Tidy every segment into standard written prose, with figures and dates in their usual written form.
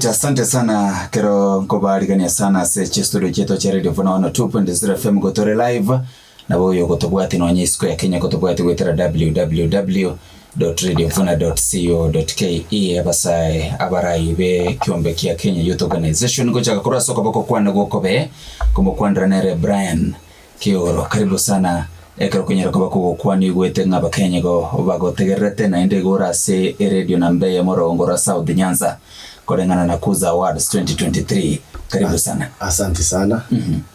Alright, asante sana kero nkobarigania sana ase chistudio chiaito chia Radio Vuna 102.0 FM gotore live nabo oyo gotobwati nonye isiko ya Kenya gotobwati goetera www.radiovuna.co.ke abasae abarai be kiombe kia Kenya Youth Organization gochaka korwa ase okoboko kwane gokobee komokwanera nere Brian Kioro, karibu sana ekero okonyara koba kogokwana oigwete ng'a abakenya igo bagotegererete naende igo ore ase eredio namba eyemo orogongo rwa South Nyanza koreng'ana na Kuza Awards 2023. Karibu sana. Asanti sana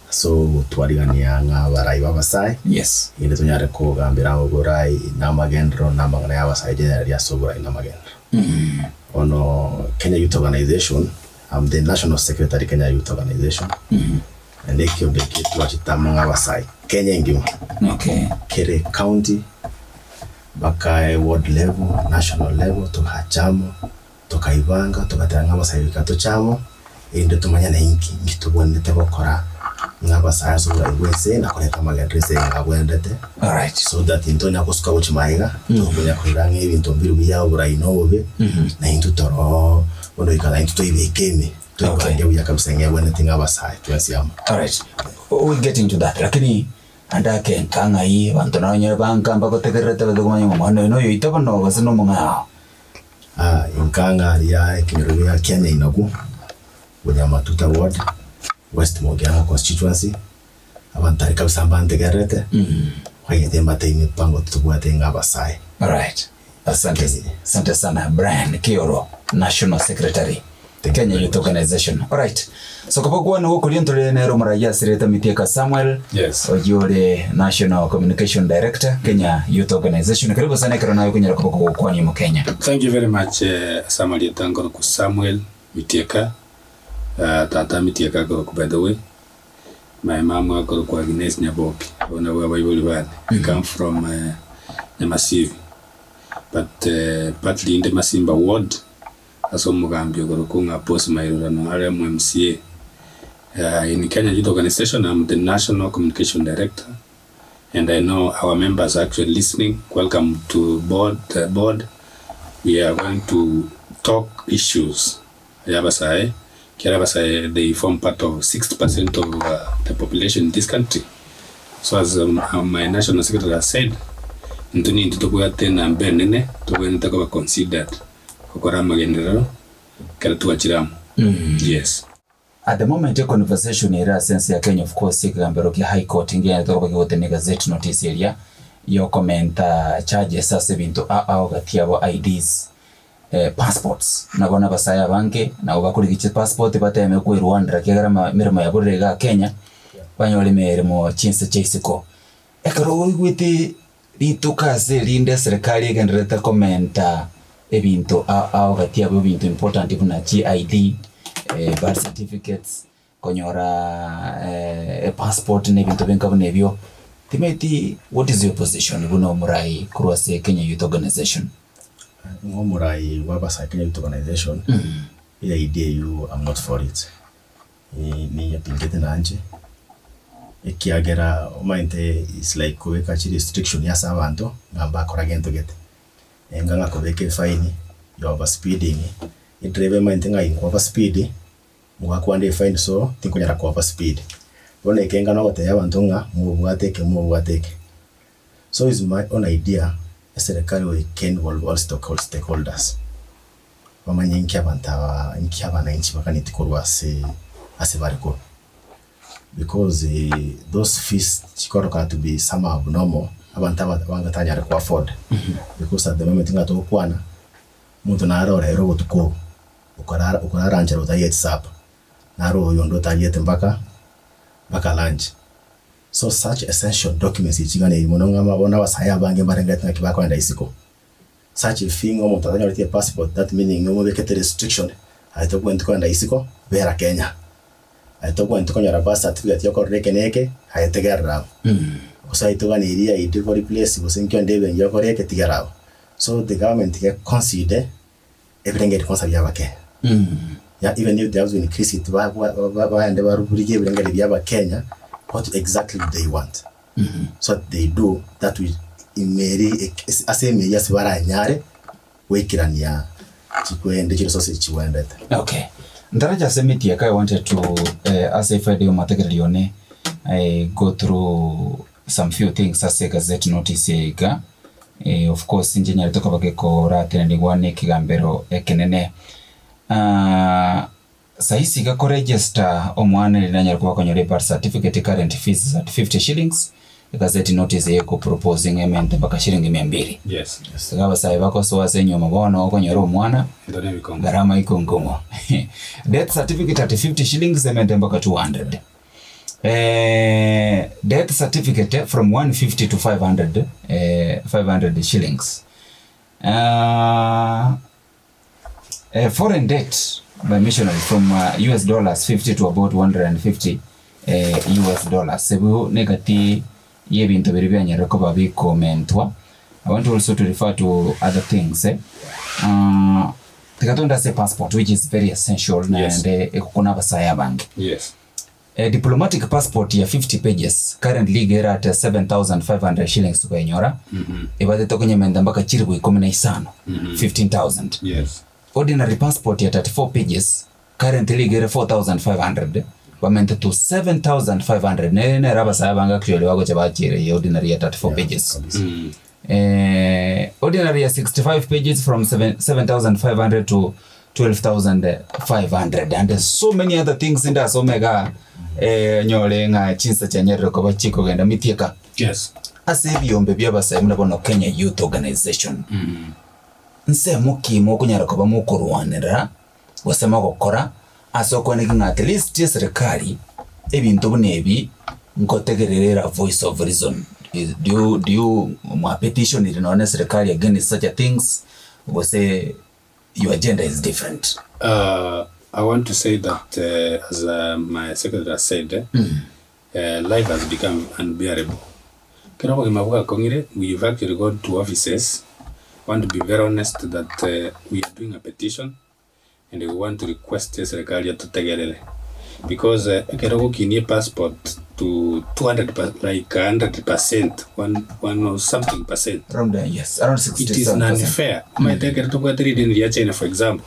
ase ogotwarigania ng'a abarai b'abasae Yes. erinde tonyare kogambera oborai na amagenderero na amang'ana y'abasae generally ase oborai na amagenderero. Bono Kenya Youth Organization, I'm the national secretary Kenya Youth Organization. Naende ekiombe eke twachete amo ng'abasae Kenya engima, Okay. kere county mpaka eward level, national level, togacha amo, tokaibanga, togateba ng'a abasae goika toche amo, erinde tomanyane inki inki tobwenerete gokora ng'abasae ase oborai bwa ense na koreta amagenderero ense eye ng'abwenerete, Alright. so that ntonya gosuka gochia magega, tokonya korora ng'a ebinto mbire buya, oborai na obobe, na intwe toroo bono goika naintwe toibeke ime. Toibange buya kabisa ng'a ebwenerete ng'a abasae twensi amo. Alright, we'll get into that lakini ande ake nka ng'ai abanto nonyore banka mbagotegererete babe komanya ng'a omwana oyo noyo oito bono gose nomong'ao. Ah, inka ng'a aria ekenyoro gia kia Nyainagu, Bunyamatuta ward, West Mugirango constituency, abanto aria kabisa mbantegererete, baigete mbatebie emipango tobwate ng'a abasae. Alright, asante, asante sana Brian Kioro, National Secretary, Thank you Kenya very Youth much. Organization. Alright, so kobokwana gokoria ntore nere omoraia asirete Mitieka Samuel, Yes. oyio ore National Communication Director, Kenya Youth Organization. Karibu sana ekero naye okonyara koba kogokwania omokenya. Thank you very much eh, ase amarieta nkorokwa Samuel Mitieka, eh, tata Mitieka akorokwa by the way, My mum akorokwa Agnes Nyaboke, abwo nabwo abaibori bane. I come from Nyamasibi but partly inde Masimba ward ase omogambi okorokwa ng'a Boss Mairurano are omo MCA. In Kenya Youth Organization I'm the national communication director and I know our members are actually listening, welcome to board board, we are going to talk issues y'abasae, ekiagera abasae they form part of 60 percent of the population in this country. So as my national secretary has said, intwe nintwe tobwate enamba enene tobwenerete koba considered gokora amagenderero ekero twachire amo. Yes. At the moment econversation ere ase ense ya Kenya of course ekegambero kia High Court ngenyarete koba kegotenena egazette notice eria yokomenta charges ase ebinto ao ao gati yabo IDs passports. Nabo nabasae abange nabo bakorigia chipassport bateme kwerwanera ekiagera emeremo yaborire igaa Kenya, banyore emeremo chinse chia isiko. Ekero oigwete rituko ase erinde eserekari egendererete komenta ebinto ao ao gati yabo ebinto important buna chi ID, birth certificates, konyora epassport na ebinto binga buna ebio, timanyeti what is your position buna omorai korwa ase Kenya Youth Organization? Ng'a omorai bwa abasae Kenya Youth Organization, eidea eywo am not for it, ninyepingete nainche, ekiagera omanyete is like kobeka chirestriction ase abanto ng'a mbakora gento gete. Enga ng'a kobeka efaini ya over speeding, edriver emanyete ng'a inko over speed. Ngoakwa nde efine so tinkonyara koba speed. Bono ekenga nogotebia abanto ng'a mobwate eke mobwate eke. So is my own idea eserekari goika involve all stakeholders bamanye inki abanto aba inki abananchi baganeti korwa ase ase bare korwa. Because those fees chikorokana to be some abnormal abanto aba abange batanyare ko afford because at the moment ng'a togokwana omonto nare orere obotuko obo. Okorara okorara nchera otarieti supper, naro oyonde otariete mpaka mpaka lunch. So such essential documents echi chiganeirie mono ng'a bono abasae abange mbarengereti ng'aki bakoenda isiko. Such a thing omonto atanyoreti epassport that meaning omobekete restriction aye tobwenereti koenda isiko bera Kenya. Aye tobwenereti konyora birth certificate yokorora eke na eke aye tegerera abwo. Gose aye toganeirie ID ko replace gose nki onde ebenki okore eke tigera abwo. So the government ge consider ebirengererio kwansa bia abakenya. Yeah, even if they have to increase it, ba- ba- ba- baende barurigie ebirengererio bia abakenya, what exactly do they want? So that they do that will emeri ase emeri ase baranyare goikerania chikwende chiresources chigwendete. Okay. Ntaracha ase emetieka I wanted to eh, ase efaida ya omotegereri one I go through some few things ase egazeti notice eye iga. Eh, of course inche nyarete koba gekoratenenigwa na ekegambero ekenene. Ah, Saisi iga koregister omwana erinde anyare koba akonyora ebirth certificate current fees is at 50 shillings, egazeti notice eye eko propose ng'a emente mpaka shilingi mia mbili. Yes. Iga abasae bagosoa ase enyiomo bono okonyora omwana Ento na ebikongo. gharama iko nkong'u. Death certificate at 50 shillings emente mpaka 200. Eh, death certificate from 150 to 500, eh, 500 shillings. Ah, A foreign debt by missionaries from US dollars 50 to about 150 US dollars. Ebu negati y'ebinto biria bianyarire koba bikomentwa. I want also to refer to other things eh. Uh, tiga togende ase passport which is very essential Yes. naende egokuna abasae abange. Yes. A diplomatic passport ya 50 pages currently iga ere at 7500 shillings tokoyenyora, ebatete konyementa mpaka chilifu ikomi na isano, 15000. Yes. Ordinary passport ya 34 pages currently iga ere 4500 bamente to 7500 nere nere abasae abange actually bagocha bachiera eye ordinary ya 34 pages. Eh, ordinary ya 65 pages from 7 7500 to 12500 and so many other things ndasome igaa eh, nyore ng'a chinsa chianyarire koba chikogenda mitieka Yes. ase ebiombe bia abasae buna bono Kenya Youth Organization nsemo ki mokonyara koba mokorwanera gose mogokora ase okwaneki ng'a at least eserikari ebinto buna ebi nkotegerera era voice of reason do you, do you mwapetitionire nonye na eserikari against such a things gose your agenda is different. Uh, I want to say that uh, as uh, my secretary has said, eh, uh, life has become unbearable. Kero obogima bwakong'ire, we've actually gone to offices, want to be very honest that uh, we are doing a petition and we want to request eserikari etotegerere because uh, ekero ogokinia epassport to 200 per, like 100 percent, one, one or something percent Around, yes, around it is 67%. unfair. Omanyete ekero tobwate rideni ria China for example,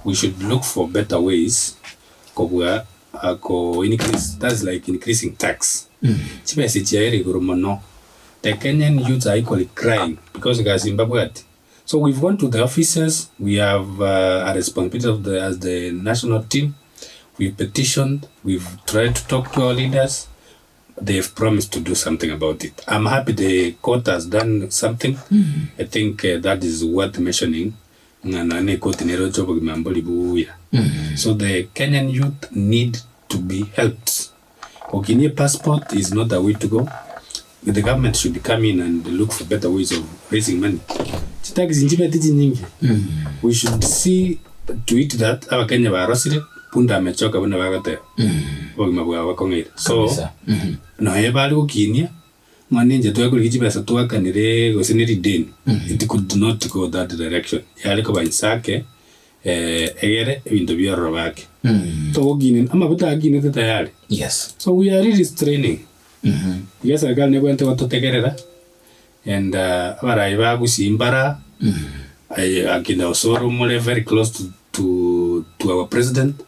we should look for better ways kobua ko increase, that's like increasing tax. Chibesa echi chiaire igoro mono. The Kenyan youths are equally crying because gasi mbabwati. So we've gone to the offices, we have uh, a responsibility of the, as the national team. We've petitioned, we've tried to talk to our leaders. They've promised to do something about it. I'm happy the court has done something. I think uh, that is worth mentioning. Ng'a nonya na ekoti neroche obogima mbori buya. So the Kenyan youth need to be helped. Okinie passport is not a way to go. The government should come in and look for better ways of raising money. Chitax nchibete chinyinge. We should see to it that abakenya barosire punda amechoka buna bagoteba. Obogima bwabo bakong'eire. So Kabisa. noe bare gokinia ng'a ninche twekorigia chibesa twakanire gose ne rideni. It could not go that direction. Yare koba inse ake egere ebinto biororo bake. Togokinena amabuta akinete tayari. Yes. So we are really straining. Iga eserikari nebwenerete gototegerera and abarai ba Gusii mbara aye akina Osoro more very close to, to, to our president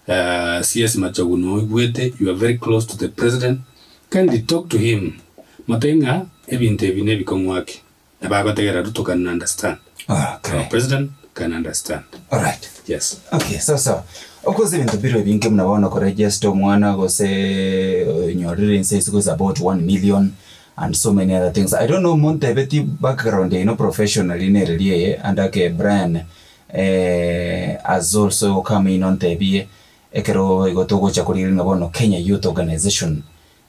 CS Machogu noigwete you are very close to the president kindly talk to him motebi ng'a ebinto ebi nebikong'u ake nabo agotegerera Ruto can understand Okay. our president can understand Alright. yes. Okay, sawa sawa. Of course ebinto bire ebinge buna bono koregister omwana gose onyorire inse isiko is about 1 million and so many other things. I don't know montebeti background yaino professionally nereri eye and ake Brian eh, has also come in ontebie ekero igo togocha korigereria ng'a bono Kenya Youth Organization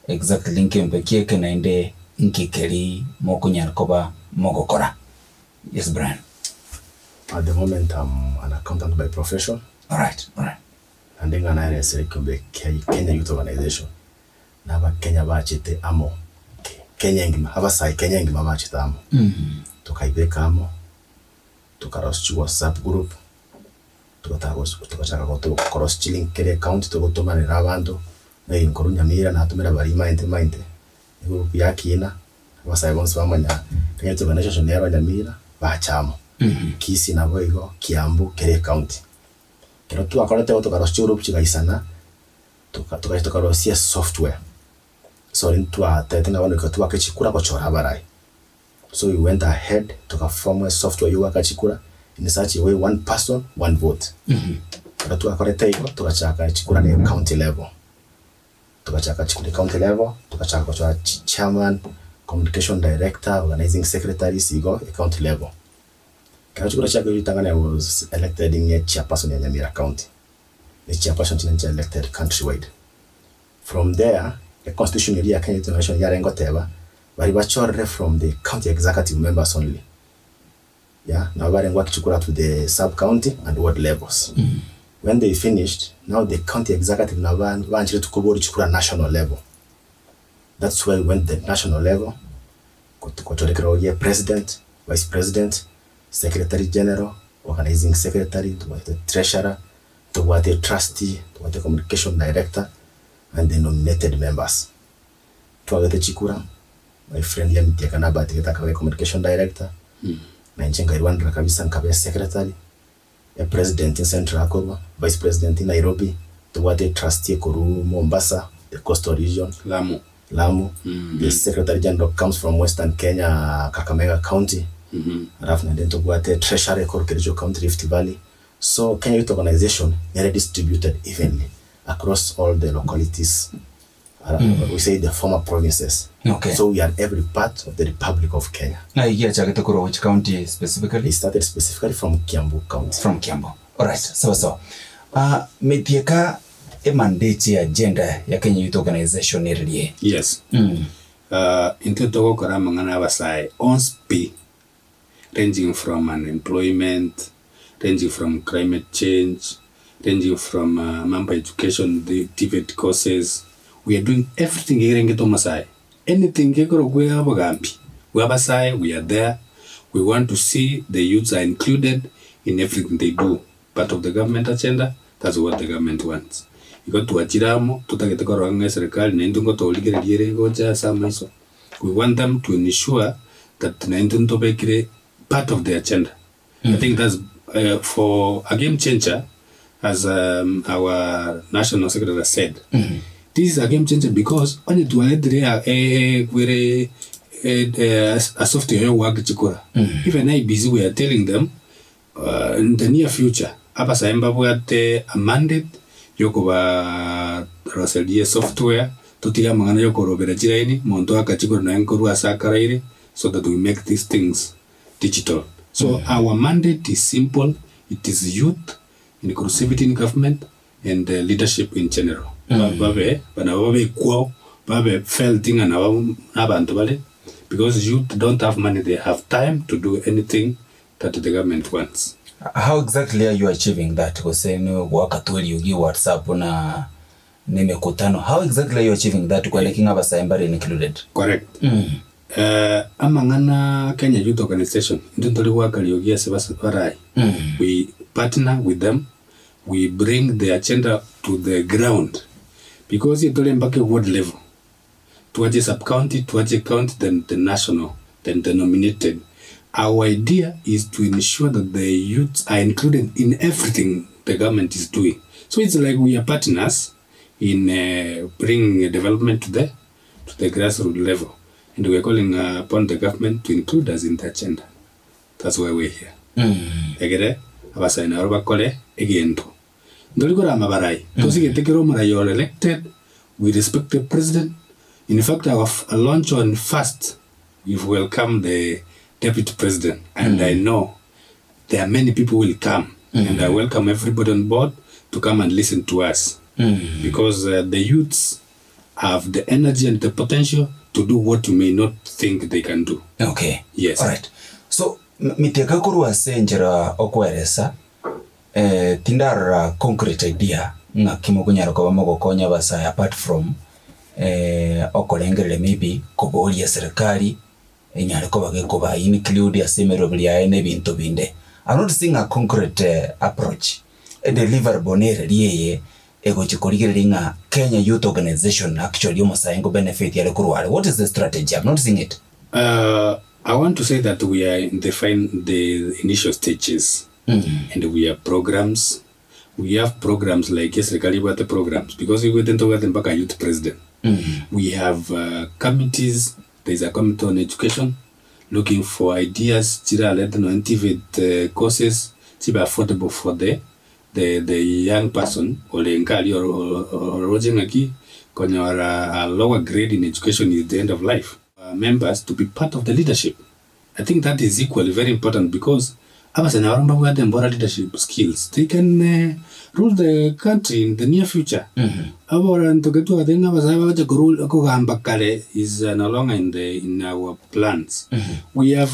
exactly nkembe ki eke naende nki keri mokonyara koba mogokora. Yes Brian. At the moment I'm an accountant by profession. Alright, alright. Naende ng'a naeresire ekiombe kia Kenya Youth Organization, na abakenya bachete amo, Kenya engima, abasae Kenya engima bachete amo, tokaibeka amo, tokarosia chi WhatsApp group, togataka gos togachaka goto korosia chilink kera ecounty togotomanera abanto, ng'a inkorwa Nyamira natomera baria maente maente, egroup yakina. Abasae bonsi bamanya Kenya Youth Organization nero Nyamira, bacha amo. Kisii naboigo, Kiambu, kera ecounty. Ekero twakorete igo tokarosia chigroup chigaisana, toka togacha tokarosia esoftware. So ntwatebete ng'a bono goika twake chikura gochora abarai. So we went ahead toka form esoftware ya goaka chikura in such a way one person one vote. Ekero twakorete igo togachaka chikura na ecounty level. Togachaka chikura ecounty level, togachaka gochora chi chairman, communication director, organizing secretaries igo ecounty level. Ekero chikura chiakeirwe ritang'ani I was elected ng'a chairperson ya Nyamira county, ne chairperson chinde nchire elected country wide. From there, e constitution eria ya Kenya Youth Organization yarenge goteba, baria bachorire from the county executive members only, yeah, nabo barenge goaka chikura to the sub county and ward levels. When they finished, now the county executive nabo ba- banchiretwe koboria chikura national level. That's why we went the national level, got- gochora ekerogo gia president, vice president, secretary general, organizing secretary, tobwate treasurer, Tobwate trustee, tobwate communication director and the nominated members. Twagete chikura, my friend Lemitiaka nabatigete akaba communication director, na inche nkairwanera kabisa nkaba esecretary, epresident in Central akorwa, vice president in Nairobi, tobwate etrustee ekorwa Mombasa, the coastal region, Lamu. Lamu, the secretary general comes from Western Kenya, Kakamega County, alafu naende ntobwate treasurer ekorwa Kericho County, Rift Valley, So Kenya Youth Organization nere distributed evenly across all the localities, we say the former provinces. Okay. So we are every part of the Republic of Kenya. Ng'ai giachagete korwa which county specifically? It started specifically from Kiambu County. From Kiambu. Alright, sawa sawa. Ah, metieka emandate ya agenda ya Kenya Youth Organization eririe. Yes. Intwe togokora amang'ana abasae onsi pi ranging from unemployment, ranging from climate change, ranging from mambo ya education, the TVET courses, we are doing everything ekerengete omosae, anything gekorokwa obogambi bwa abasae we are there, we want to see the youths are included in everything they do, part of the government agenda, that's what the government wants. Igo twachire amo, totagete korora ng'a eserekari naintwe ngotorigereria ere gocha ase amaiso. We want them to ensure that naintwe ntobekire part of the agenda. I think that's for a game changer as our national secretary has said. This is a game changer because onye twaretire ekwere a software ya goaka chikura. Even IEBC we are telling them In the near future, abasae mbabwate a mandate yokobaroseria esoftware, totige amang'ana yokorobera chiraini, monto akachi korwa nonya nkorwa ase akaraire, so that we make these things digital. So our mandate is simple, it is youth, inclusivity in government, and leadership in general. Babe nabo babekwao, babe felt ng'a nabo nabanto bare, because youth don't have money, they have time to do anything that the government wants. How exactly are you achieving that gose nogoaka tu eriogi WhatsApp na na emekutano how exactly are you achieving that kwareki ng'a abasae mbare included? Correct. Amang'ana Kenya Youth Organization intwe ntori goaka riogi ase bas barai. We partner with them, we bring the agenda to the ground because tore mpaka eward level. Twache sub county, twache county then the national, then the nominated. Our idea is to ensure that the youths are included in everything the government is doing. So it's like we are partners in bringing development to the to the grassroots level. And we are calling upon the government to include us in the agenda. That's why we're here. Egere abasae nabo bakore egento. Ntori korama abarai, tosigete kera omorai ore elected, we respect the president, in fact our launch on first we've welcome the deputy president and I know there are many people will come and I welcome everybody on board to come and listen to us because the youths have the energy and the potential to do what you may not think they can do. Okay. Yes. Alright. So, miteka korwa ase enchera okoeresa Tindarora concrete idea ng'aki mokonyara koba mogokonya abasae apart from okorengereria maybe koboria serikali enyare koba gekoba include ase emeroberi yaye na ebinto binde. I'm not seeing a concrete approach, a deliverable nereri eye egochia korigereria ng'a Kenya Youth Organization actually omosae nko benefit are korwa are. What is the strategy? I'm not seeing it. I want to say that we are in the the initial stages and we have programs. We have programs like eserikari ebwate programs because igwete ntobwate mpaka youth president. We have committees, there is a committee on education looking for ideas chirarete nonye TVET courses chibe affordable for the the the young person ore nkaria oroche ng'aki konyora a lower grade in education is the end of life. Members to be part of the leadership. I think that is equally very important because abasani barabwo mbabwate mbora leadership skills they can rule the country in the near future. Abora ntoke twateba ng'a abasae bagocha korule kogamba kare is no longer in the in our plans. We have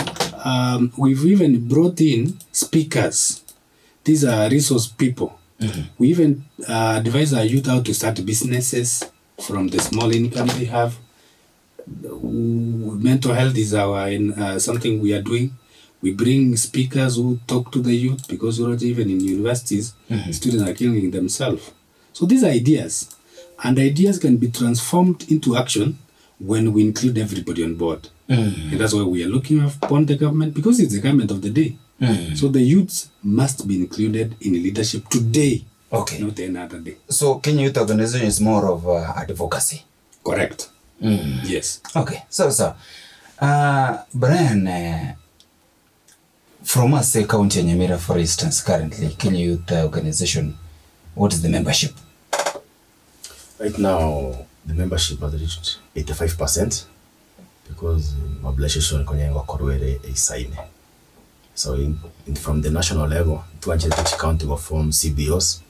we've even brought in speakers these are resource people. We even advise our youth how to start businesses from the small income they have. Mental health is our in, something we are doing. We bring speakers who talk to the youth because already even in universities, students are killing themselves. So these are ideas, and ideas can be transformed into action when we include everybody on board. And that's why we are looking upon the government because it's the government of the day. So the youths must be included in leadership today, not any other day. So Kenya Youth Organization is more of advocacy. Correct. Yes. Okay, sawa sawa. Brian, from us say county ya Nyamira for instance, currently Kenya Youth Organization, what is the membership? Right now, the membership has reached 85% because mobilization konya ngokorwa ere eisaine. So in, from the national level, twanchete each county go form CBOs,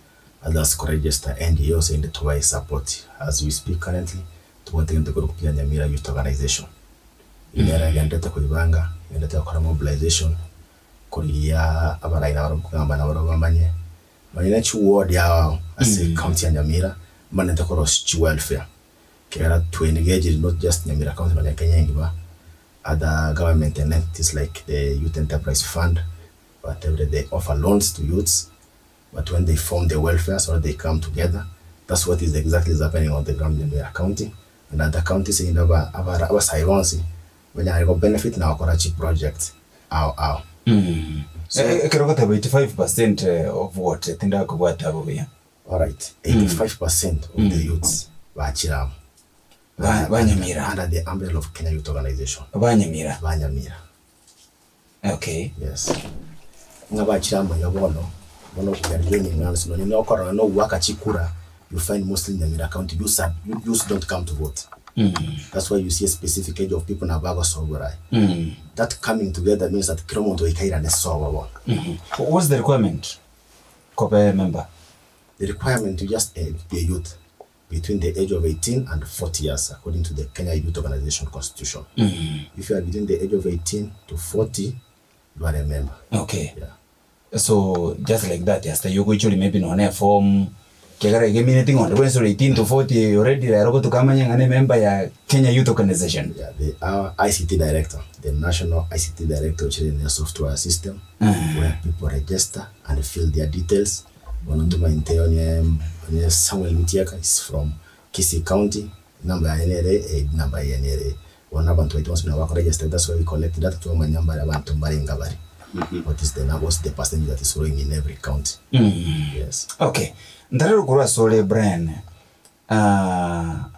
others ko register NGOs and tubae support. As we speak currently, tubwate gento korwa Kenya Nyamira Youth Organization. Nere egendete koibanga, egendete gokora mobilization, korigia abarai nabo kogamba nabo bamanye. Nonye na chiward yao ase county ya Nyamira, manete koros chi welfare. Kera to engage not just Nyamira County, nonye Kenya engima, other government entities like the Youth Enterprise Fund, whatever they offer loans to youths, but when they form the welfare, so they come together. That's what is exactly is happening on the ground in Nyamira County. And other counties in aba aba abasae bonsi banyare go benefit na bakora chi project ao ao. So, ekero ogoteba 85% of what tindakobwata abo buya. All right, 85% of the youths bachiramo Ba Nyamira. under the umbrella of Kenya Youth Organization. Ba Nyamira. Ba Nyamira. Yes. Ng'a bachiramo iga bono, bono we are gaining hands. Nonye nokorora nogwaka chikura, you find mostly Nyamira County youths, are, youths don't come to vote. That's why you see a specific age of people na bagosobora. That coming together means that kila omonto goika airane sobo bono. What's the requirement koba a member? The requirement to just be a youth between the age of 18 and 40 years according to the Kenya Youth Organization Constitution. If you are between the age of 18 to 40, you are a member. Yeah. So just like that, hasta yogoichori maybe nonye eform kiagera iga emineti ng'a onde bwensi ore 18 to 40 already rero gotukamanya ng'a ne member ya Kenya Youth Organization. Yeah, the, our ICT director, the national ICT director, which is in the software system, where people register and fill their details. Bono ntomaete onye onye Samuel Mutiaka is from Kisii County, number yaye nere eh, number eye nere. Bono abanto baito bonsi buna bakoregister, that's why we collect data twamanya mbare abanto mbarenge bare. What is the number, what's the percentage that is growing in every county. Yes. Okay, ntarero korwa asore Brian, ah,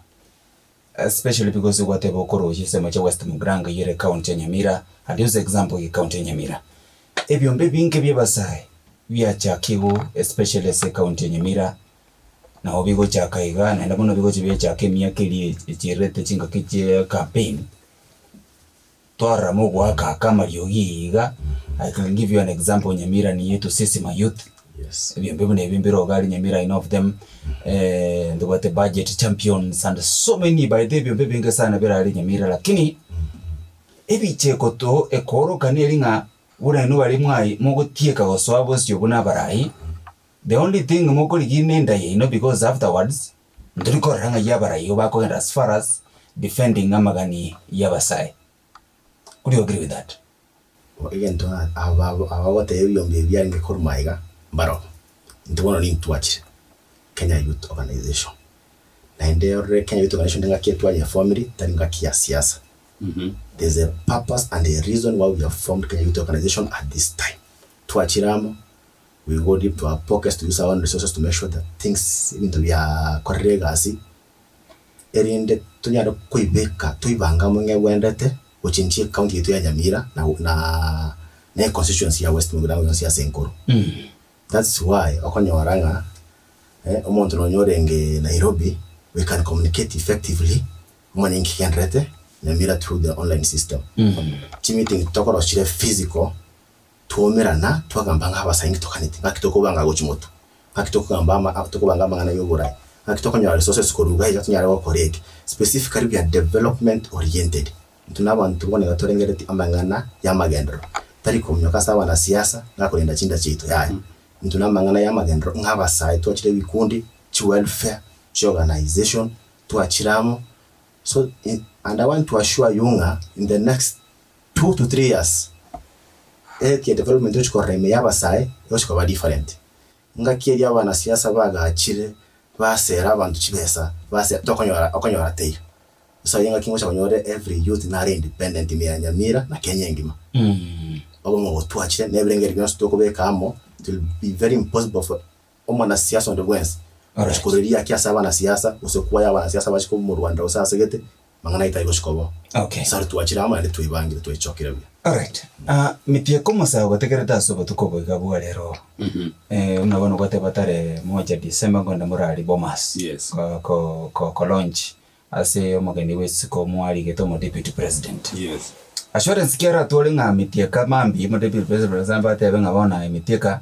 especially because gwateba okorosia ensemo chia West Mugirango eyio ere county ya Nyamira, and use example ye county ya Nyamira. Ebiombe ebinge bia abasae biachakigwe especially ase ecounty ya Nyamira, nabo bigochaka iga naende bono bigocha biachaka emiaka eria echerete chingaki chia campaign, twarora mogoaka aka amariogi iga, I can give you an example Nyamira ni yetu sisi ma youth, ebiombe buna ebi mbire iga aria Nyamira I know of them, ntobwate budget champions and so many by the way ebiombe ebinge sana bire aria Nyamira lakini, ebicheko to ekooroka neri ng'a buna inwe baria mwai mogotieka gosoa bosio buna abarai, the only thing mokorigia nenda yaino because afterwards, ntori korora ng'ai abarai igo bakogenda as far as defending amagani y'abasae. Could you agree with that? Egento aba abagoteba ebiombe ebi biarenge korwa magega mbarobwo. Intwe bono nintwachire Kenya Youth Organization. Naende orore Kenya Youth Organization engaki etwayefomiri tari ngaki ya siasa. There's a purpose and a reason why we have formed Kenya Youth Organization at this time. Twachire amo. We go deep to our pockets to use our own resources to make sure that things ebinto biakorire egasi, erinde tonyare koibeka toibange amo ng'a ebwenerete gochenchia ecounty yaito ya Nyamira na na na econstituency ya West Mugirango yonsi ase enkoro. That's why okonyora ng'a omonto nonye orenge Nairobi, we can communicate effectively omanye nki kegendererete Nyamira through the online system. Chimeeting tokorosia chire physical, twaumerana twagamba ng'a abasae nki tokaneti, ng'aki tokobanga gochia motwe, ng'aki tokogamba ama tokobanga amang'ana ya oborai, ng'aki tokonyora resources korwa iga iga tonyare gokora eke. Specifically we are development oriented. Intwe na abanto bono iga torengereretie amang'ana ya amagenderero, tari kominyoka ase abanasiasa ng'a korenda chinda chiaito yaya. Intwe na amang'ana ya amagenderero ng'a abasae twachire ebikundi, chiwelfare, chiorganisation, twachire amo, so and I want to assure you ng'a in the next 2 to 3 years, health ya development tochi korora ime ya abasae egochi koba different. Ngaki eria abanasiasa bagachire basera abanto chibesa base tokonyora okonyora teiyo. Ase ayio ngaki ngocha konyora every youth nare independent ime ya Nyamira na Kenya engima. Obomo obo twachire na ebirengererio bionsi tokobeka amo, it will be very impossible for omonasiasa onde bwensi gochi korwa riaki ase abanasiasa gose kwaya abanasiasa bache komorwanera gose asegete, mang'ana ayio tari gochi koba oo. Okay. Ase aria twachire amo naende twebangire twechokire buya. Alright. Ah, mitieka omosae ogotegerete ase obotuko obo iga bwa rero. Eh, buna bono gwateba tarehe moja December nkonde morari Bomas. Yes. Ko, ko, ko, ko launch ase omogeni bwe isiko mwarigete omo deputy president. Yes. Assurance ki aratware ng'a mitieka mambia omo deputy president for example atebe ng'a bono aye mitieka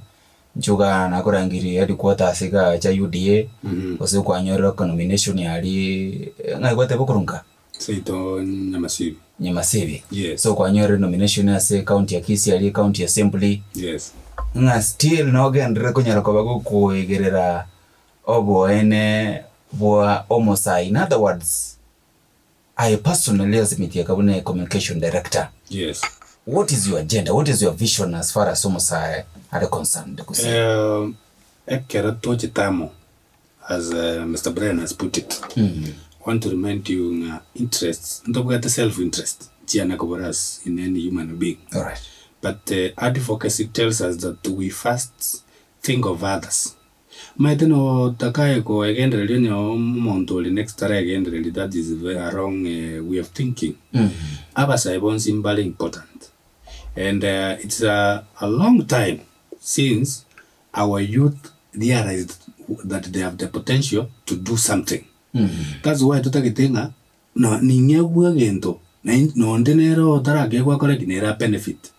Nchuga nakorangeria headquarters iga cha UDA, gose kwanyorire nomination aria ng'ai gwateba okorwa nka? Seito Nyamasibi. Nyamasibi. Yes. So kwanyorire nomination ase county ya Kisii aria county assembly. Yes. Ng'a still nogenderere konyara koba gokoegerera oboene bwa omosae in other words Aye personally as Mitieka buna a communication director, Yes. what is your agenda, what is your vision as far as omosae are concerned gose? Eh, ekero tochete amo as eh, Mister Brian has put it, I want to remind you ng'a interests, ntobwate self interest chiana kobora as in any human being. Alright. But eh, advocacy tells us that we first think of others. Omanyete notakae koegendereria onye omonto ore next taregendereria that is a wrong way of thinking. Abasae bonsi mbare important and it's a long time since our youth realized that they have the potential to do something. That's why totagete ng'a ning'egwe egento nonde nere otarakegwa akore ki? Nere a benefit.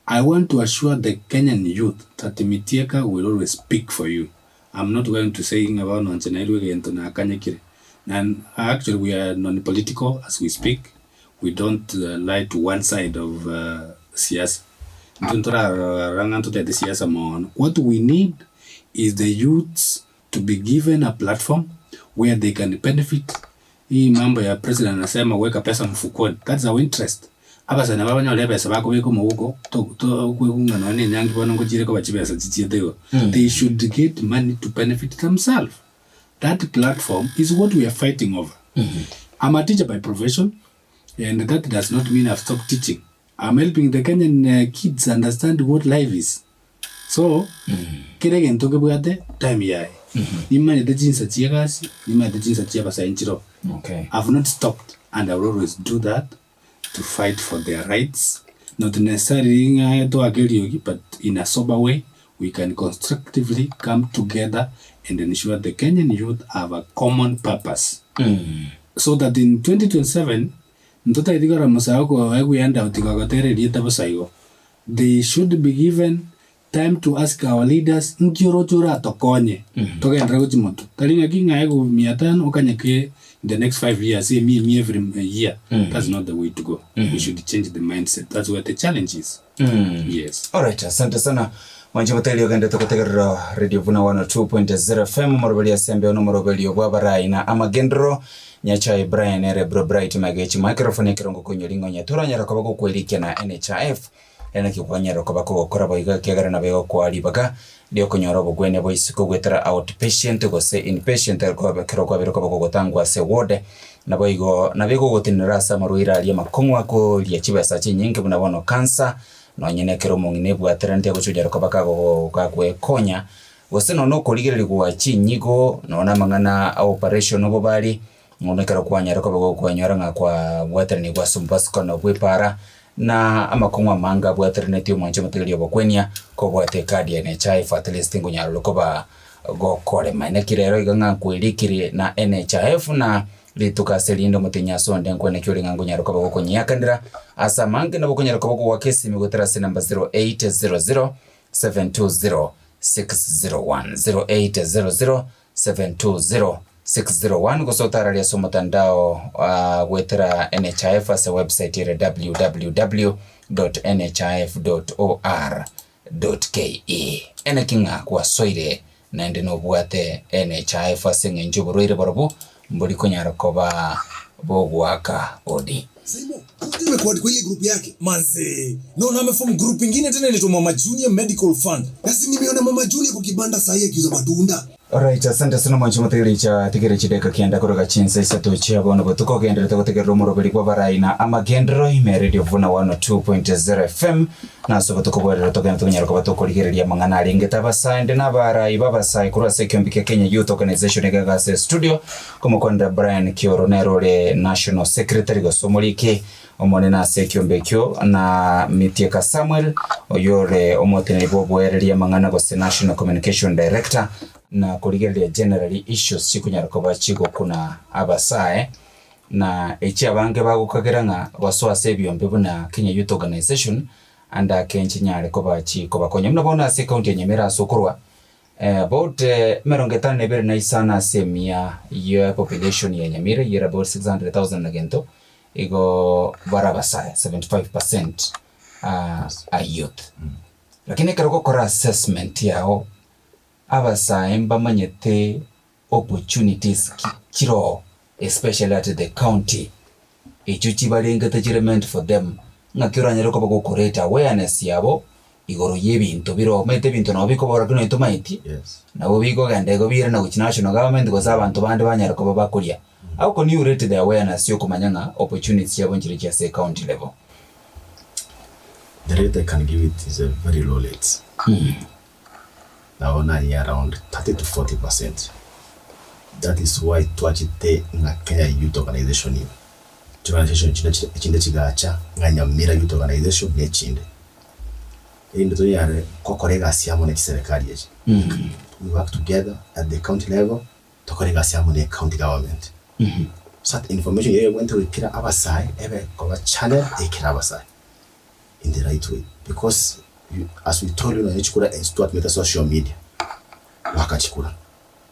I want to assure the Kenyan youth that Mitieka will always speak for you. I'm not going to say ng'a bono inche nairwe egento nakanyekire. And actually we are non political as we speak, we don't lie to one side of siasa. Intwe ntorarora ng'a ntotete siasa mono. What we need is the youths to be given a platform where they can benefit Hii mambo ya president anasema weka pesa mfukoni, that's our interest. Abasani aba banyore ebesa bakobeka omogoko, to- to- okwegung'a nonya na enyangi bono ngochiire koba chibesa chichiete igo. They should get money to benefit themselves. That platform is what we are fighting over. I'm a teacher by profession and that does not mean I've stopped teaching. I'm helping the Kenyan uh, kids understand what life is. So, kera egento nkebwate time yaye. Nimanyete chinsa chia egasi, nimanyete chinsa chia abasae nchiroo. Okay. I've not stopped and I will always do that to fight for their rights. Not necessarily ng'a toake eriogi but in a sober way we can constructively come together and ensure the Kenyan youth have a common purpose. So that in 2027 ntotageti korora omosae okoegwa ehandout gogotera erieta bosa igo. They should be given time to ask our leaders nki oroche oratokonye togenderere gochia motwe. Tari ng'aki ng'a aegwe mia tano okanyeke in the next 5 years emia emia every year. That's not the way to go. We should change the mindset. That's where the challenge is. Yes. Alright, asante sana mwanche motari ogendete gotegerera Radio Vuna 102.0 FM omoroberi ase embeo na omoroberi bw'abarai na amagenderero Nyachae Brian ere Bro Bright Magechi microphone ekerongo konyori ng'onye toranyara koba gokwerikia na NHIF Naki kwanyara koba kogokora boigo ekiagera nabo egokoa ribaga ri'okonyora obogwenia bwa isiko goetera outpatient gose inpatient ekero kwabeire koba kogotangwa ase ward. Naboigo nabo egogotenenera ase amarwaire aria amakong'u akoria chibesa chinyinge buna bono cancer. Nonye nekero omong'ina ebwateraneti agochia onyare koba kago gagwekonya, gose nonya okorigererigwa chinyigo, nonya amang'ana a operation obobari, nonya ekero kwanyara koba gokwanyora ng'a kwabwateranigwe ase omobasukano bw'epaara, na amakong'u amange abwateranetie omwanche omotegereria obokwenia, kobwate ekadi ya NHIF at least nkonyara ore koba gokorema. Naki rero iga ng'a nkwerikire na NHIF na Rituko ase rinde omotenyi ase onde nkweneki ore ng'a nkonyara koba gokonyiakanera ase amange nabo okonyara koba okogoaka esimi goetera ase enamba 0800 720 601, 0800 720 601 gose otararie ase omotandao goetera NHIF ase website ere www.nhif.or.ke. Eneki ng'a gwasoire naende nobwate NHIF ase eng'encho oborwaire borobwo mbori konyara koba bogoaka odi. Saimo, Kuja imekuwa kwa ile group yake. Manze, naona ameform group ingine tena inaitwa Mama Junior Medical Fund. Na si nimeona Mama Junior kwa kibanda sahi akiuza matunda. Alright, asante sana mwanchi motegereri cha tigere chideka kianda koroga chinsa isato chia bono botuko ogenderete gotegerera omoroberi bw'abarai na amagenderero ime Radio Vuna 102.0 FM Na ase obotuko bwa rero togende tonyare koba tokorigereria amang'ana arengete abasae nde nabarai b'abasae korwa ase ekeombe kia Kenya Youth Organization egega ase estudio komokwanera Brian Kioro nere ore National Secretary gose omoriki omonene ase ekeombe ekio na Mitieka Samuel oyio ore omoteneneri bw'oboereria amang'ana gose National Communication Director na korigereria generally issues chikonyara koba chigokuna abasae. Na echi abange bagokagera ng'a gosoa ase ebiombe buna Kenya Youth Organization ande ake nchinyare koba chikobakonya. Buna bono ase ecounty ya Nyamira ase okorwa about emerongo etano na ebere na isano ase emia ye population ya Nyamira eyio ere about 600,000 na gento igo bare abasae 75% are youth. Lakini ekero ogokora assessment yao abasae mbamanyete opportunities ki chiroo especially at the county echio chibarengete chire meant for them ng'aki oranyare koba gokoreta awareness yabo igoro ya ebinto bire oo omanyete ebinto nabo bikobora lakini onye tomaeti Yes. nabo bikogenda igo biirana gochia national government gose abanto bande banyare koba bakoria. How can you rate the awareness ya okomanya ng'a opportunities chiabo nchire chia ase ecounty level? The rate I can give it is a very low rate. Nabo naye around 30 to 40 percent. That is why twachete ng'a Kenya Youth Organization ime. Chiorganization chinde chire echinde chigacha ng'a Nyamira Youth Organization na echinde. Erinde tonyare gokora egasi amo ne chiserekari echi. We work together at the county level, tokore egasi amo ne county government. So that information eye egwente goikera abasae ebe koba channel eikere abasae. in the right way because you, as we told you nonye chikura ase twatumete social media goaka chikura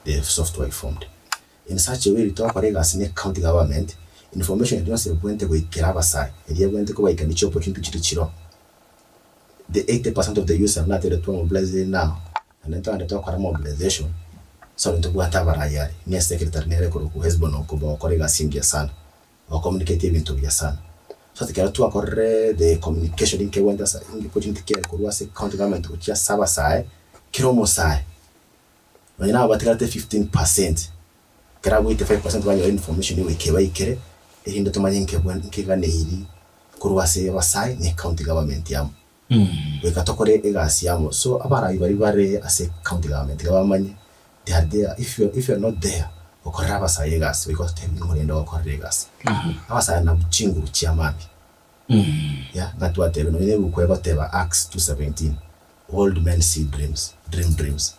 the software formed in such a way ritwakora egasi ne county government information eria yonsi ebwente goikera abasae eria ebwente kobaika ne chi opportunity chiri chiroo the 80% of the youths abwo natebire twa mobilize now naende togende twakora mobilization so ntobwate abarai aria ne secretary nere korokwa Hesbon Okuba ogokora egasi engiya sana. Gokomunicate ebinto buya sana. So ekero twakorire the communication nkegwenta ase opportunity kere korwa ase county government gochia ase abasae, kera omosae, nonye nabo batigarete 15%, ekero abwo 85% banyora information goika ebaikere, erinde tomanye nkebwa nkeganeiri korwa ase abasae na ecounty government amo. Goika tokore egasi amo. So abarai baria bare ase county government iga bamanye they are there if you if you are not there gokorera abasae egasi goika ototebi ng'a orende gokorera egasi. Abasae nabwo chinguru chia mambia. Yeah, ng'a twatebire nonye na ebuku egoteba Acts 2:17, old men see dreams, dream dreams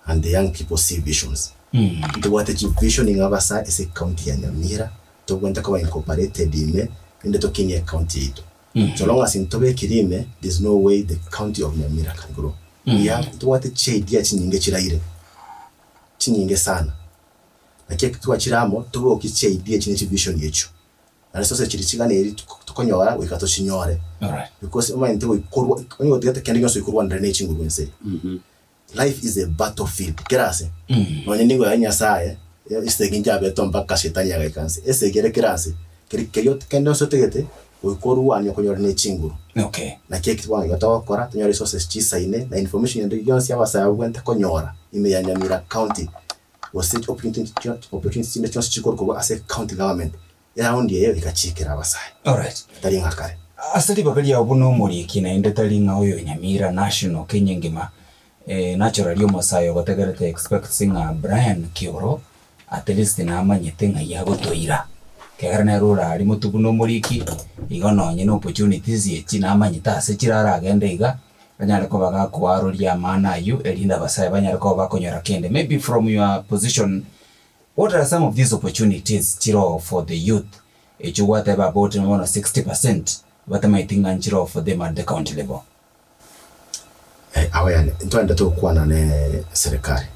and the young people see visions. Ntobwate chivision ng'a abasae ase ecounty ya Nyamira tobwenerete koba incorporated ime rende tokinie ecounty yaito. So long as ntobekire ime there's no way the county of Nyamira can grow. We have ntobwate chi idea chinyinge chiraire, chinyinge sana. Naki eki twachire amo tobokie chi idea echi ne chi vision echio. Naende sose chiri chiganeiri tokonyora goika tochinyore. Alright. Because omanyete goikorwa onye gotigete kende gionsi goikorwanera ne chinguru ense eye. Life is a battle field kera ase. Nonye nigo ya Nyasaye esegi nchabetwe mpaka shetani agaika nse. Esegi ere kera ase keri keria kende onsi otagete goika orwanie okonyore ne chinguru. Okay. Naki eki bono igo togokora tonyore resources chisaine na information ende yonsi abasae babwenerete konyora ime ya Nyamira county gose opportunity opportunities chinde chionsi chikorwa korwa ase county government. Eraundi eye goika chiikere abasae Alright. tari ng'a kare. Ase ribaga riao buna omoriki naende tari ng'a oyo Nyamira National Kenya engima naturally omosae ogotegerete expects ng'a Brian Kioro at least namanyete ng'ai agotoira ekiagera nere ore aria motwe buna omoriki igo nonye na opportunities echi namanyete ase chire aragende iga anyare koba gakoaroria amana aywo erinde abasae banyare koba bakonyora kende maybe from your position what are some of these opportunities chire oo for the youth Echio gwateba about bono 60% batamaeti ng'a nchire of them at the county level. Awo yaani ntwaendete gokwana ne serikali,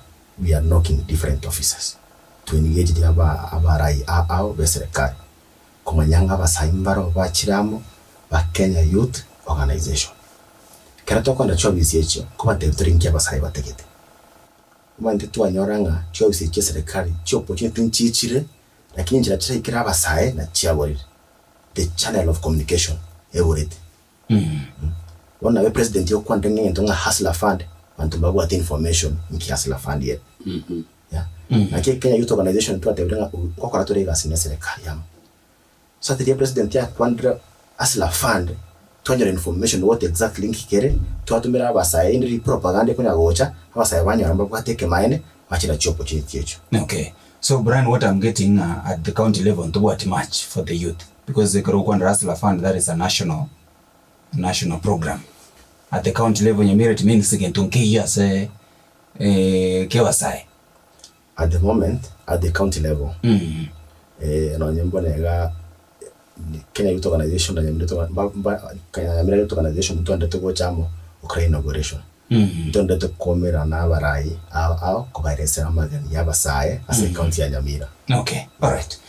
we are knocking different offices to engage the aba abarai ao be serikali komanya ng'a abasae mbaro bachire amo ba Kenya Youth Organization. Ekero tokogenda chiofisi echio nkobatebia tore inki abasae batagete. Omanyete twanyora ng'a chiofisi echi chia serikali chi opportunity nchichire Lakini enchera chiraikere abasae na chiaborire, the channel of communication eborete. Bono nabe president okwanire ng'a egento ng'a hustler fund, abanto mbabwate information nki hustler fund ere. Yeah. Naki Kenya Youth Organization twatebire ng'a ngokora tore egasi ne eserekari amo. So ase riria president akwanire hustler fund, twanyora information what exactly nki kere, twatomera abasae rende riria propaganda ekonya gocha, abasae banyora mbabwate ekemaene, bachera chiopportunity echio. Okay. So Brian what I'm getting ng'a at the county level ntobwati much for the youth because ekero okwanera Hustler Fund that is a national national program. At the county level Nyamira it means gento nkeiyo ase kiabasae. At the moment at the county level nonye mbone iga Kenya Youth Organization na Nyamira Youth Orga mba mba Nyamira Youth Organization ntwendete gocha amo gokora inauguration. Ntwendete koumera na abarai ao ao kobaeresera amageni ya abasae ase ecounty ya Nyamira. Okay, alright.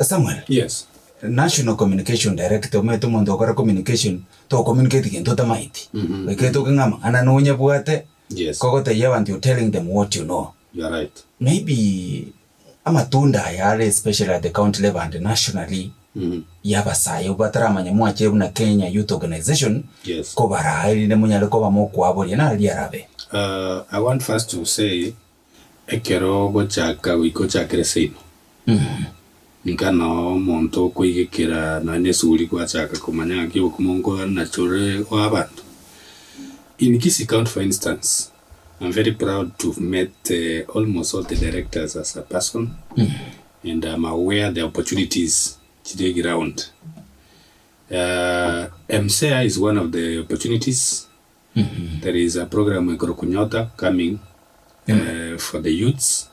Samuel, Yes. National Communication Director omanyete omonto okora communication, to communicate gento otamaeti. Goika etoke ng'a amang'ana nonyabwate, Yes. kogotebia abanto you're telling them what you know. You are right. Maybe amatunda aya are especially at the county level and nationally y'abasae abwo bataramanya mwachire buna Kenya Youth Organization Yes. kobaraa erinde monyare koba mokwaboria naro riarabe. I want first to say, ekero ogochaka goika ochakere seino, inka noo omonto okoigekera nonya na esuguri gwachaka komanya ng'aki obokima nkoanachore oa abanto. In Kisii County for instance, I'm very proud to have met almost all the directors as a person and I'm aware the opportunities chire ground. MSEA is one of the opportunities. There is a program ekorokwa Nyota coming for the youths.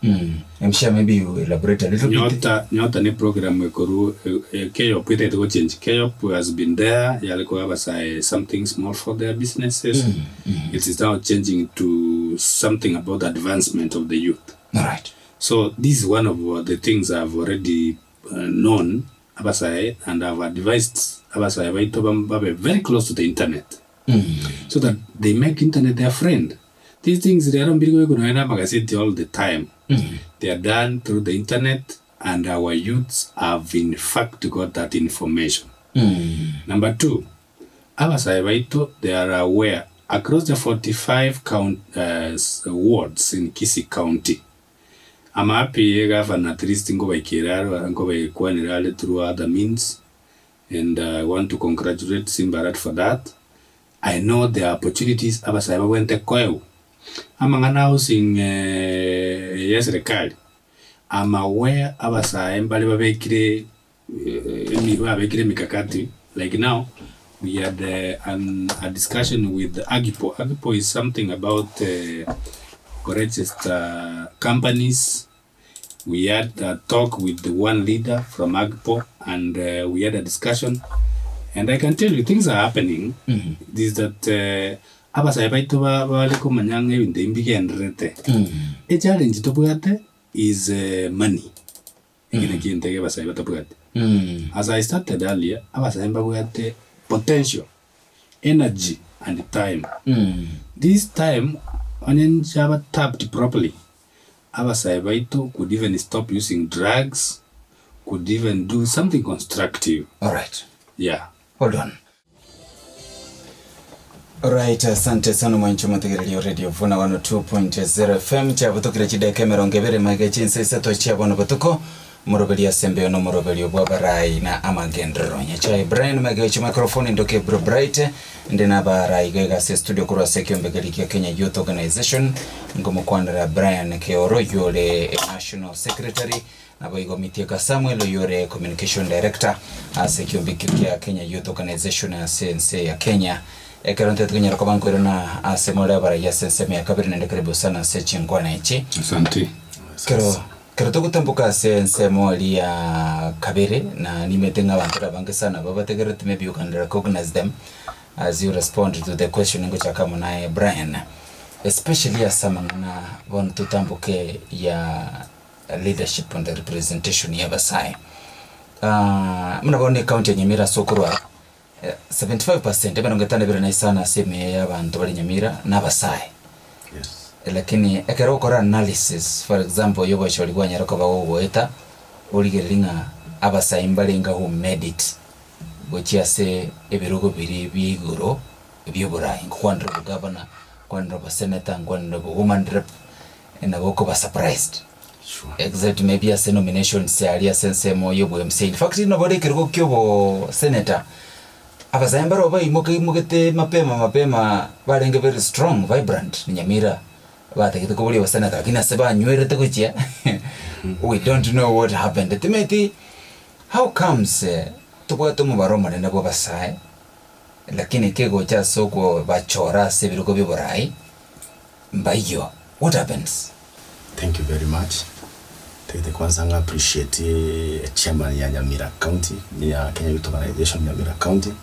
MSEA maybe you elaborate a little bit. Nyota, Nyota ne program ekoru KEYOP etaete gochange. KEYOP has been there yare koa abasae something small for their businesses. It is now changing to something about advancement of the youth. Alright. So this is one of the things I've already known abasae and I've advised abasae baito babe very close to the internet so that they make internet their friend. These things rero mbiri kobekwa nonya na amagaseti all the time. They are done through the internet and our youths have in fact got that information. Number two, abasae baito they are aware across the 45 count, wards in Kisii County, amapi ye gavana at least nkobaikera are nkobaikwanera are through other means and I want to congratulate Simba Arati for that. I know there are opportunities abasae babwenerete koegwa amang'ana housing ya eserekari, I'm aware abasae mbare babekire babekire emikakati like now we had an a discussion with Agipo, Agipo is something about koregister companies. We had a talk with the one leader from Agpo and we had a discussion and I can tell you things are happening is that abasae baito ba bare komanya ng'a ebinto ebi mbigendererete. Echallenge tobwate is money, eki nakio egento eke abasae batabwati. As I started earlier, abasae mbabwate potential, energy and time. This time onye nchaba tapped properly, Abasae baito could even stop using drugs, could even do something constructive. Alright. Yeah. Hold on. Alright, asante sana mwancho motegereri o Radio Vuna 102.0 FM chiabutokire chideka emerongo ebere magega chinsa isato chia bono botuko. Omoroberi ase embeo na omoroberio bw'abarai na amagenderero. Nyachae Brian Magecho microphone ndoke Bro Bright nde na abarai iga iga ase studio korwa ase ekiombekeri kia Kenya Youth Organization nkomokwanera Brian Keoro oyio ore National Secretary naboigo Mitieka Samuel oyio ore Communication Director ase ekiombekio kia Kenya Youth Organization ase ense ya Kenya. Ekero ntete konyara koba nkoirana ase more abarai ase ensemo ya kabere naende karibu sana ase chinkwana echi. Asante. Kero Ekero togotamboka ase ensemo eria ya kabere, na nimete ng'a abanto ore abange sana babategererete maybe you can recognize them as you respond to the question ngochaka amo naye Brian, especially ase amang'ana bono totamboke ya leadership and representation ya abasae. Buna bono ecounty ya Nyamira ase okorwa 75% 51 na isano ase emeye y'abanto bare Nyamira nabasae. Yes. Lakini ekero ogokora analysis for example y'obochori bwanyara koba gogoeta, origererie ng'a abasae mbarenge who made it gochia ase ebirogo biria bia igoro bi'oborai, nkokwanera obogavana, nkokwanera obosenator, nkokwanera obowoman rep, nabo okoba surprised. Sure. Except maybe ase nominations aria ase ensemo ya obo MCA. In fact nabo ore ekerogo kia obo senator, abasae mbaro baimoka imogete mapema mapema barenge very strong, vibrant Nyamira batagete koboria obosenator lakini ase banywerete gochia we don't know what happened. Timeti how comes tobwate omobaro omonene bwa abasae lakini kegocha ase okobachora ase ebirogo bia oborai Mbaiyo, what happens? Thank you very much. Tagete kwanza ng'a appreciate chairman ya Nyamira County ya Kenya Youth Organization Nyamira County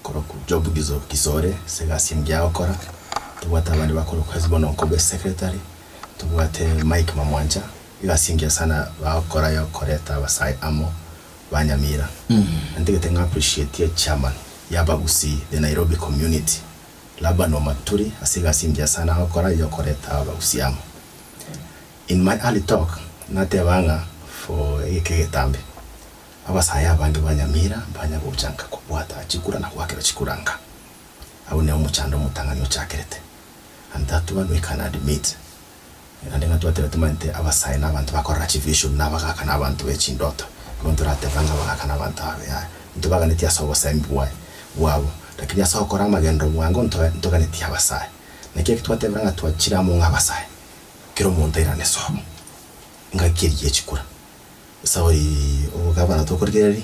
korokwa Job Gizo Gizore ase egasi engiya agokora. Tobwate abande bakorokwa Hesbon Onkobe secretary, tobwate Mike Mamwancha, egasi engiya sana bagokora ya okoreta abasae amo ba Nyamira. Ntagete ng'a appreciate chairman ya abagusii the Nairobi community Laban omaturi ase egasi engiya sana agokora y'okoreta abagusi amo. In my early talk, nateba ng'a for egeka egetambe, abasae abange ba Nyamira mbanya gocha nka kobwata chikura na goakerwa chikura nka. Abwo neo omochando omotang'ani ochakerete. And that one we can admit. Naende ng'a twateba tomanyete abasae na abanto bakorora chivision na abagaka na abanto be chindoto. Igo ntorateba ng'a abagaka na abanto aba yaya, ntobaganetie ase obosemi bwaye bwabo, lakini ase ogokora amagenderero bwango ntoe ntoganetie abasae. Naki eki twatebire ng'a twachire amo ng'a abasae, kera omonto airane sobo, engaki eria ye chikura. Sauli obogabana tokorigereria,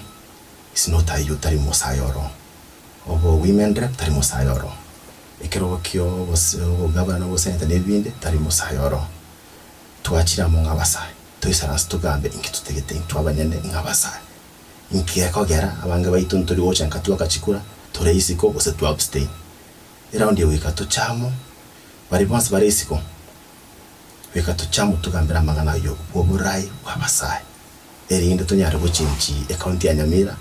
is not a youth tari mosae oro, obo women rep tari mosae oro. Ekerogo ki'obogabana na oboseneta na ebinde, tari mosae oro. Twachire amo ng'abasae, toisaranse togambe inki totegete intwe abanyene ng'abasae. Inki gekogera abange baito ntori gocha nka twaka chikura, tore isiko gose twa abstain. Eraundi eye goika toche amo, baria bonsi bare isiko, goika toche amo togambere amang'ana ayio bw'oborai bw'abasae, erinde tonyare gochenchi ecounty ya Nyamira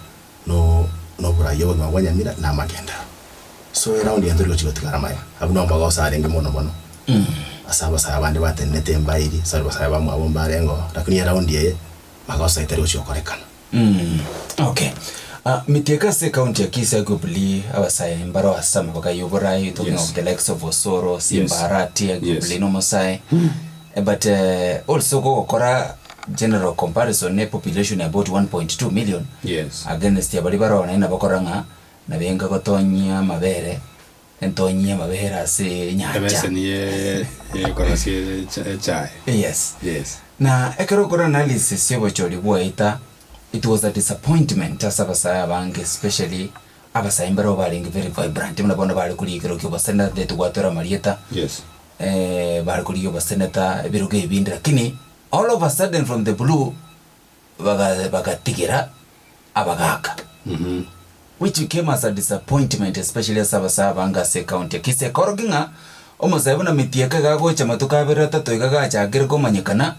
no noborai obogima bwa Nyamira na amagenderero. So eround eye ntori gochia gotigara maya. Abwo nabo magoso arenge mono mono. Ase abasae abande batenenete embairi, ase abasae bamwabo mbarenge oo, lakini eround eye magoso aye tari gochia gokorekana. Okay. Ah, mitieka ase ecounty ya Kisii arguably abasae mbaro ase amabaga ya oborai, talking Yes. of the likes of Osoro, Simba Yes. Arati, arguably Yes. nomosae. But also gogokora general comparison ne population ya about 1.2 million Yes. against abaria baroo naende nabo korora ng'a nabenga gotonyia amabere entonyie amabere ase enyancha. Ebeseni ye yekorosia echa echae. Yes. Yes. Na ekero okora analysis ya obochori bwaeta it was a disappointment ase abasae abange especially abasae mbarabwo barenge very vibrant buna bono bare koria ekero kia oboseneta titogwatora amarieta. Yes. Bare korigia oboseneta ebirogo ebinde lakini all of a sudden from the blue baga bagatigera abagaka which came as a disappointment especially ase abasae abange ase ecounty ya Kisii ekorokia ng'a omosae buna Mitieka iga agocha amatuko abere atato iga gachakire komanyekana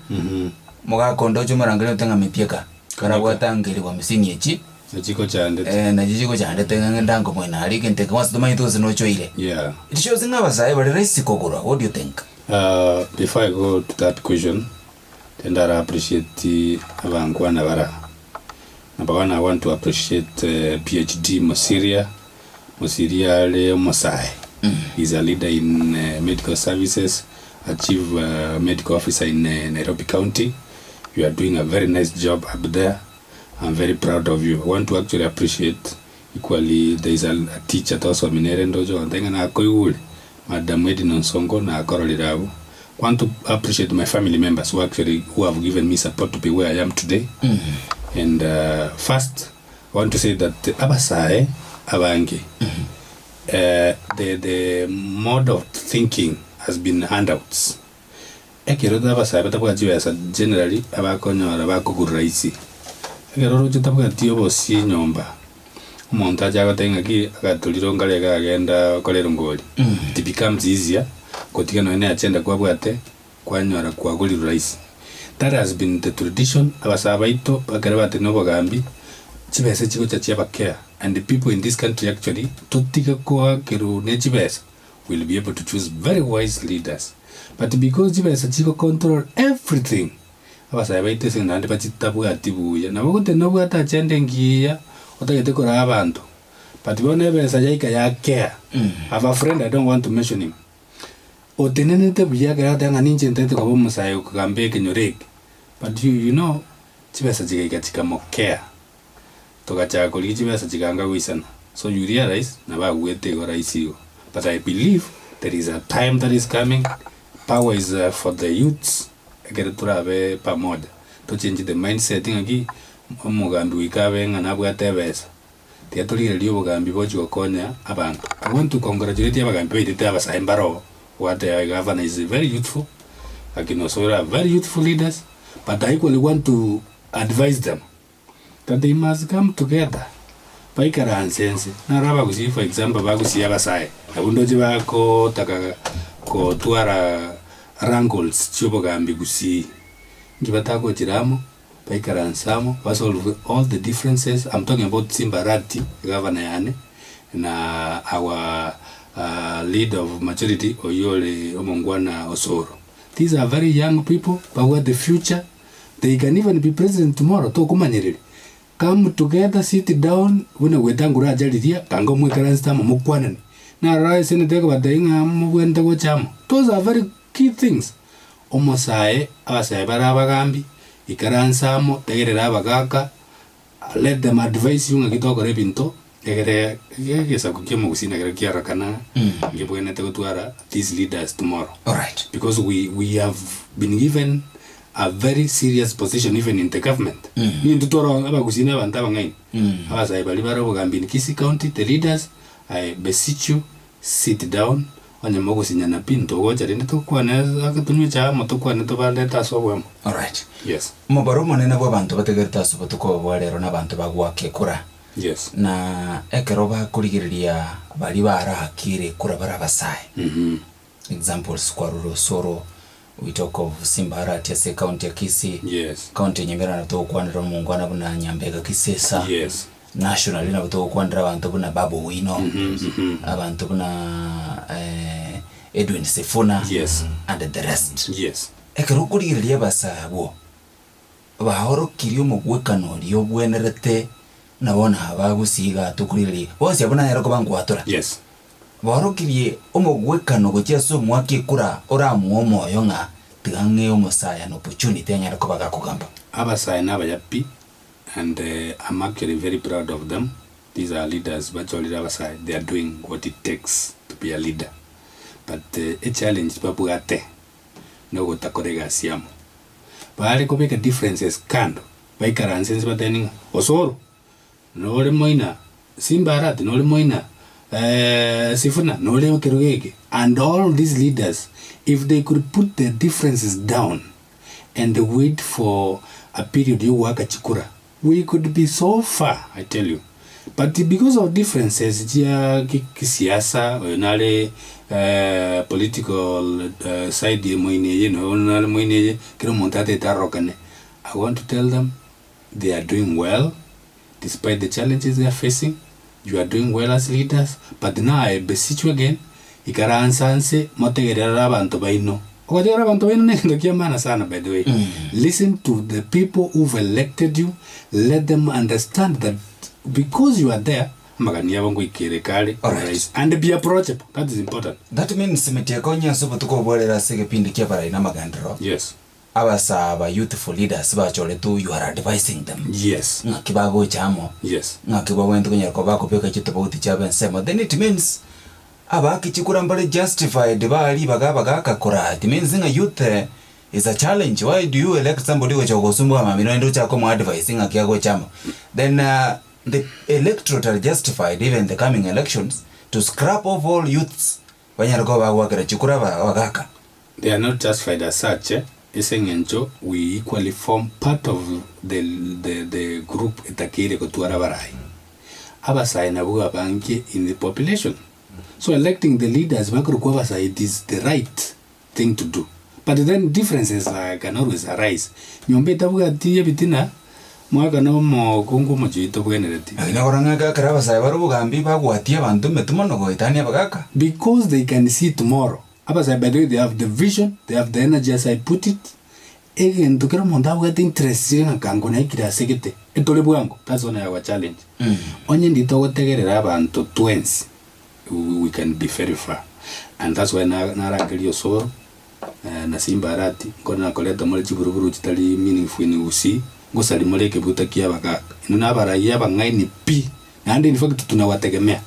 mogaka onde oche omorangerie ote ng'a Mitieka karabwate angerigwa misini echi Nachi gochandete. Eh, nachi chigochandete ng'a ng'ende ango moino aria egento eke bonsi tomanyete gose nochoire. Yeah. It shows ng'a abasae bare rahisi kogorwa, what do you think? Before I go to that question, ndara appreciate abankwana bara. Number one, I want to appreciate PhD Mosiria. Mosiria are omosae. He is a leader in medical services, a chief medical officer in Nairobi County. You are doing a very nice job up there, I'm very proud of you. I want to actually appreciate equally there is a, a teacher twasomire nere ndoche ogontebia ng'a nakoigure, Madam Edna Onsongo nakororire abwo. Want to appreciate my family members who actually who have given me support to be where I am today. And uh, first, I want to say that abasae abange eh, the, the mode of thinking has been handouts. Ekero abasae batabwati chibesa generally abakonyora bakogurera rahisi. Ekero oroche otabwati obosie nyomba, omonto ache agotebie ng'aki agatorire nkare iga agenda okore erongori, it becomes easier gotiga nonye na agenda kwabwate kwanyora kwagorirwe rahisi. That has been the tradition abasae baito ekero batenena obogambi, chibesa chigocha chiabakea and the people in this country actually totige koakerwa ne chibesa. will be able to choose very wise leaders but because chibesa chigo control everything abasae baito ase naende bachitabwati buya nabo ogotenena obwate agenda engiya otagete koraa abanto but bono ebesa yaika yakea I have a friend I don't want to mention him otenenete buya ekero agoteba ng'a ninche ntagete koba omosae okogamba ekenyoro eke but you you know chibesa chigaika chikamokea. Togachaka korigia chibesa chiganga goisana so you realize nabo agwete igo rahisi igo but I believe there is a time that is coming power is for the youths ekere torabe pamoja to change the mindset ng'aki omogambi goika abe ng'a nabwate ebesa tiga torigererie obogambi bochi gokonya abanto. I want to congratulate abagambi bairete abasae mbaro obwate governor is very youthful lakini Osoro are very youthful leaders but I equally want to advise them That they must come together baikaranse ense. Naro abagusii for example bagusie abasae nabwo ndoche bakotaka kotwara wrangles chia obogambi gusii. Inki batagochera amo, baikaranse amo, ba solve all the differences, I'm talking about Simba Arati egavana yane na our leader of majority oyio ore omongwana Osoro. These are very young people babwate future. They can even be president tomorrow tokomanyereria. Come together sit down buna gwetangura acha riria kanga omwekaransete amo mokwanane. Narora esenete ekobatebia ng'a mobwenerete gocha amo. Those are very key things. Omosae abasae bare abagambi, ikaransa amo, tegerera abagaka, Let them advise you ng'aki tokora ebinto egere egesaku kia omogusii nekero kiarakana nkebwenerete gotwara these leaders tomorrow. Alright. Because we we have been given a very serious position even in the government. Nintwe toro abagusii na abanto abang'aini. Abasae baria bare obogambi in Kisii County, the leaders, I beseech you, sit down, onye mogosinyana pi ntogocha rende tokwane ake tonywe echae amo tokwane tobarete ase oboemo. Alright. Yes. Omobaro omonene bw'abanto bategerete ase obotuko obo bwa rero nabanto bagoaka ekura. Yes. Na ekero bakorigereria baria baraakire ekura bare abasae. Examples kwarure Osoro, we talk of Simba Arati ase ecounty ya Kisii, Yes. county ya Nyamira nabo togokwanera omongwana buna Nyambega Kisesa. Yes. Nationally nabo togokwanera abanto buna Babu Owino, abanto buna Edwin Sifuna Yes. and the rest. Yes. Ekero okorigereria abasae abwo, baorokirie omogwekano oria obwenerete buna bono aba agosiiga atokorigereria, bonsi abwo nanyare koba nkwatora. Yes. Baorokirie omogwekano gochia ase omwaka ekura oramoe omoyo ng'a tiga ng'ee omosae an opportunity anyare koba gakogamba. Abasae nabaya pi and I'm actually very proud of them, these are leaders bachorire abasae they are doing what it takes to be a leader but e challenge babwate nogotakora egasi amo. Bare kobeka differences kando baikaranse inse batebani ng'a Osoro nore moina, Simba Arati nore moina, Sifuna nore ekerogo eke and all these leaders if they could put their differences down and wait for a period yogoaka chikura we could be so far I tell you but because of differences chia kisiasa oyo nare political side moino eye na oyo nare moino eye kera omonto atagete arorokane I want to tell them they are doing well despite the challenges they are facing you are doing well as leaders but now I beseech you again ikaransa nse motegerere abanto baino ogotegerera abanto baino na egento kia maana sana by the way listen to the people who've elected you let them understand that because you are there amagani abo ngoikereka are Alright. rahisi and be approachable that is important That means mitiakonye ase obotuko obwo rero ase egepindi kia abarai na amagenderero. yes. Abasaa ba youthful leaders bachoretwe you are advising them Yes. ng'aki bagocha amo Yes. ng'aki babwenerete konyara koba bakobeka chitofauti chiabo ensemo then it means abaaki chikura mbare justified ba ribaga abagaka koraa it means ng'a youth is a challenge why do you elect somebody ogocha gogosumbua mambia naende ochake komoa advice ng'aki agocha amo then the electorate are justified even the coming elections to scrap off all youths Banyare koba bagoakera chikura abagaaka. They are not justified as such ase eng'encho we equally form part of the the the group etakeire gotwara abarai. Abasae nabwo abange in the population. So electing the leaders bakorokwa abasae it is the right thing to do. But then differences can always arise. Nyomba etabwati ebitina, mwaka na omokungu omochie tobwenereti. Lakini okora ng'a ekero abasae bare obogambi bagwatia abanto emetwe mono goetania abagaka. Because they can see tomorrow. Abasae by the way they have the vision, they have the energy as I put it, egento kera omonto abwate interest chire ng'a kango naikire ase gete, etore bwango, that's one our challenge. Onye ndi togotegerera abanto twensi, we can be very far. And that's why na narangeria osoro, na Simba Arati, nkore nakoreta more chiburuburu chitari meaningful in Gusii, ngosaria more ekebuta kia abagaka. Inwe na abaraiyo abang'aini pi, naende in fact tunawategemea.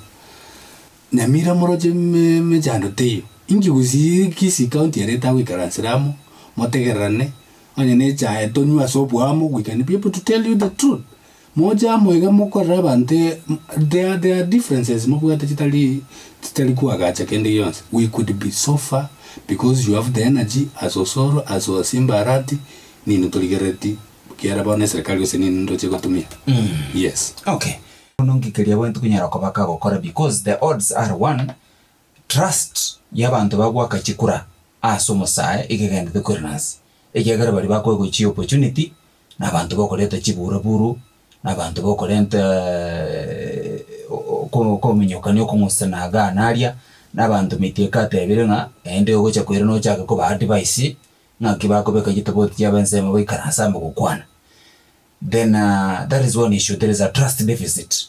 Nyamira moroche emechando teiyo, inki Gusii Kisii county ere etagoikaransera amo, motegererane, onye na echae tonywe ase oboamo, we can be able to tell you the truth. Moche amo iga mokorere abanto there there are differences mobwate chitari chitari koagacha kende gionsi, we could be so far because you have the energy as Osoro as Simba Arati, ninwe torigerereti kiagera bono eserekari gose ninwe ndoche gotumia, yes. Okay. Bono nki keria abwenerete konyara koba kagokora because the odds are one, trust ya abanto bagoaka chikura ase omosae iga egenderete koirana ase, ekiagera baria bakoegwa chi opportunity na abanto bokoreta chiburaburu, na abanto bokorenta okominyokania okong'usana igaa na aria, na abanto metieka atebire ng'a naende ogocha koirana ochake kobaa advice, ng'aki bakobeka chitofauti chiabo ensemo baikaranse amo gokwana. Then that is one issue, there is a trust deficit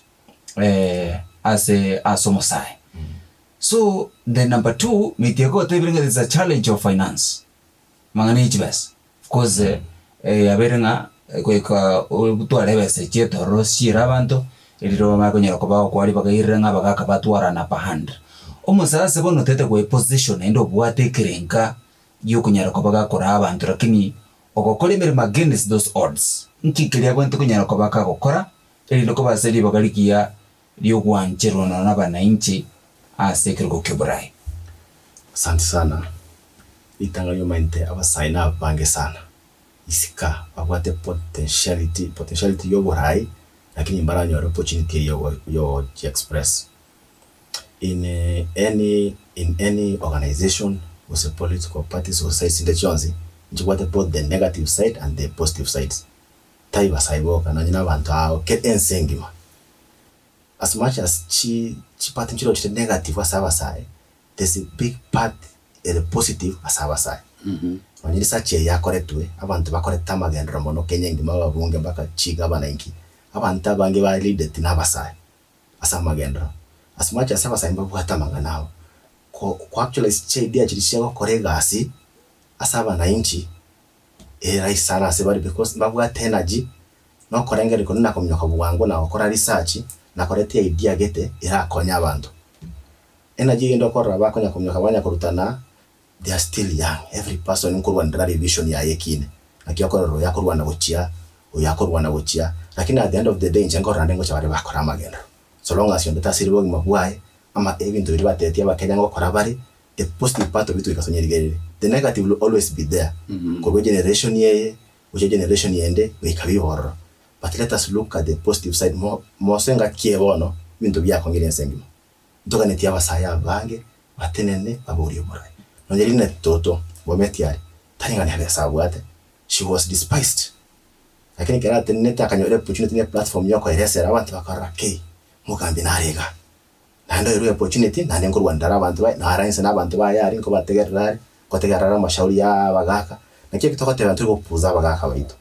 ase ase omosae. So the number two, metieka otebire ng'a there is a challenge of finance, mang'ana ya chibesa. Of course yabeire ng'a goika otware ebesa chi'etororo chiire abanto, erinde bamanye konyora koba bagokwa ribaga erire ng'a abagaka batwarane upper hand. Omosase bono otete goe position naende obwate ekerenka giokonyara koba gakoraa abanto lakini ogokora emeremo against those odds, nki keria abwenerete konyara koba kagokora erinde koba ase ribaga rigiya ri'ogwancherwa nonya nabananchi ase ekerogo ki'oborai. Asante sana. Ritang'ani omanyete abasae nabange sana isika babwate potentiality potentiality y'oborai lakini mbaranyore opportunity eye yogo yogochi express. In any in any organization gose political parties gose sides chinde chionsi nchibwate both the negative side and the positive sides. Tari basae boka nonye na abanto ao kera ense engima. As much as chi chipart nchireo chire negative ase abasae, there's a big part ere positive ase abasae. Nonye research eye yakoretwe, abanto bakorete amagenderero mono Kenya engima ababunge mpaka chigavana inki, abanto abange ba leadeti na abasae ase amagenderero. As much as abasae mbabwate amang'ana abo, ko ko actualize chiidea chiria chiagokora egasi ase abanainchi, ere rahisi sana ase bare because mbabwate energy, na okorengereria korende na kominyoka bwango na gokora research, na koreta eidea gete erakonye abanto. Energy eyio ndokorora bakonya kominyoka banya korutana, they are still young, every person nkorwanera are evision yaye ekine, naki okorora oyo akorwana gochia, oyo akorwana gochia, lakini at the end of the day inche nkorora nde ngocha bare bakore amagenderero. So long as onde tasiri bogima bwaye, ama ebinto biria batebetie abakenya ngokora bare, the positive part of it goika tonyerigerere, the negative will always be there, korwa egeneration eye gochia egeneration ende goika bibe ororo. But let us look at the positive side mo mose engaki eye bono, ebinto biakong'ire ense engima. Ntoganetie abasae abange batenene baborie oborai. Nonye rinde toto Bomet are, tari ng'a nere ase abwate, she was despised. Lakini ekero atenenete akanyora opportunity ne platform ya okoeresera abanto bakarora kei, mogambi nare igaa. Naende oirwe opportunity naende nkorwanera are abanto baye, naro inse na abanto baye aria nkobategerera are, nkotegerera are amashauri ya abagaka. Naki eki togoteba ntori gopuuza abagaka baito.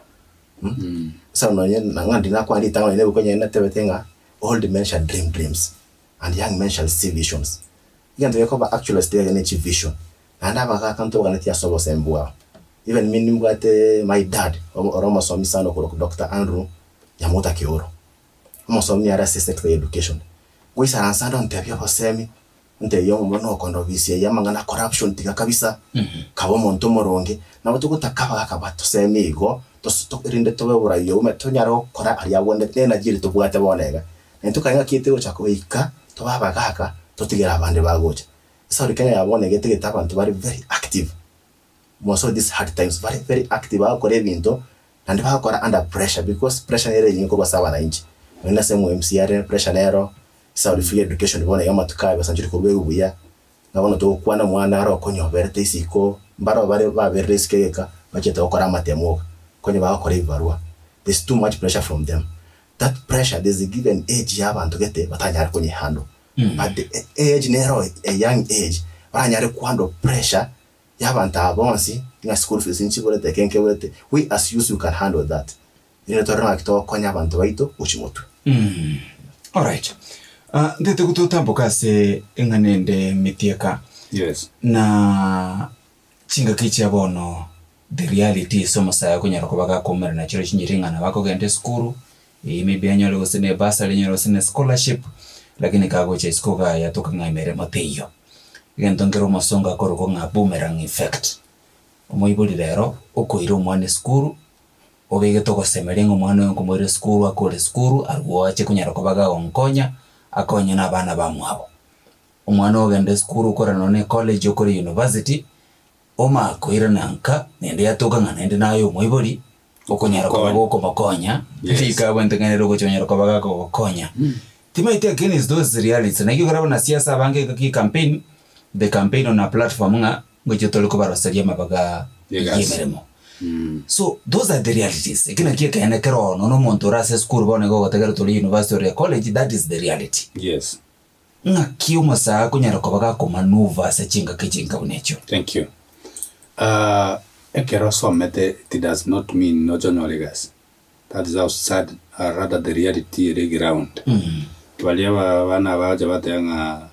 Ase nonye ng'a ndiri nakwana ritang'ani nonye na ebuku enyene natebete ng'a old men shall dream dreams and young men shall see visions. Egento gekoba actualized iga ne chivision. Naende abagaka ntobaganeti ase obosembi bwabo. Even me nimbwate my dad ore omosomi sana okorokwa Doctor Andrew Nyamuta Keoro, omosomi are ase sector ya education. Ngoisaransa ande ontebie obosemi, ontebie omomura nokondobisia eye amang'ana a corruption tiga kabisa, kaba omonto omoronge. Nabo togotaka abagaka batosemie igo, tos erinde tobe oborai obwo tonyare gokora aria abwenerete na energy eria tobwate bono iga. Naintwe kare ng'aki etogocha goika tobe abagaka totigere abande bagocha. Esaburi Kenya ya bono iga etagete abanto bare very active. Most of these hard times bare very active bagokora ebinto naende bagokora under pressure because pressure nere enyinge korwa ase abananchi. Nonye nase omo MCA are pressure nero, esaburi free education bono iga amatuko aya basanchiri korwa buya, ng'a bono togokwana omwana are okonyoberete isiko, mbaro bare baberire isiko egeka bachete gokora amatemo oka, konya bagokora ebibarua. There's too much pressure from them. That pressure there's a given age ya abanto gete batanyare konyehandle. But the age nero a young age baranyare kohandle pressure y'abanto aba bonsi, ng'a school fees nchiborete, eke nkeborete, we as youths we can handle that. Erinde torore ng'aki togokonya abanto baito gochia motwe. Alright. Ah, ntete gototamboka ase eng'ana ende metieka Yes. na chingaki chia bono the reality is omosae okonyara koba gakomerana chiro chinyiri ng'a nabo akogenda esukuru, eh maybe anyore gose ne bursary anyore gose ne scholarship, lakini kagocha isiko igaa yatoka ng'a emeremo teiyo. Egento nkere omosongo akorokwa ng'a boomerang effect. Omoibori rero, okoira omwana esukuru, obegete ogosemeria ng'a omwana oyo nkomoira esukuru akore esukuru, arwo ache konyara koba gagonkonya, akonye na abana bamwabo. Omwana ogenda esukuru okore nonye na ecollege okore university, omanye koirana nka, naende yatoka ng'a naende naye omoibori, okonyara koba gokomokonya, Yes. rika abwenerete ng'a nere ogocha onyara koba gakogokonya. Timaeti against those realities, naki ekero abanasiasa abange engaki ye campaign, they campaign on a platform ng'a ngochia tore kobaroseria amabaga Egasi. y'emeremo. So those are the realities, eki nakio ekeene kero ono na omonto ore ase esukuru bono iga ogotegerera ore university ore college, that is the reality. Yes. Ng'aki omosae akonyara koba gakomanuva ase chingaki chinka buna echio? Thank you. Uh, ekero osomete it does not mean noche onyore egasi. That is how sad or rather the reality ere ground. Baria ba abana bagocha bateba ng'a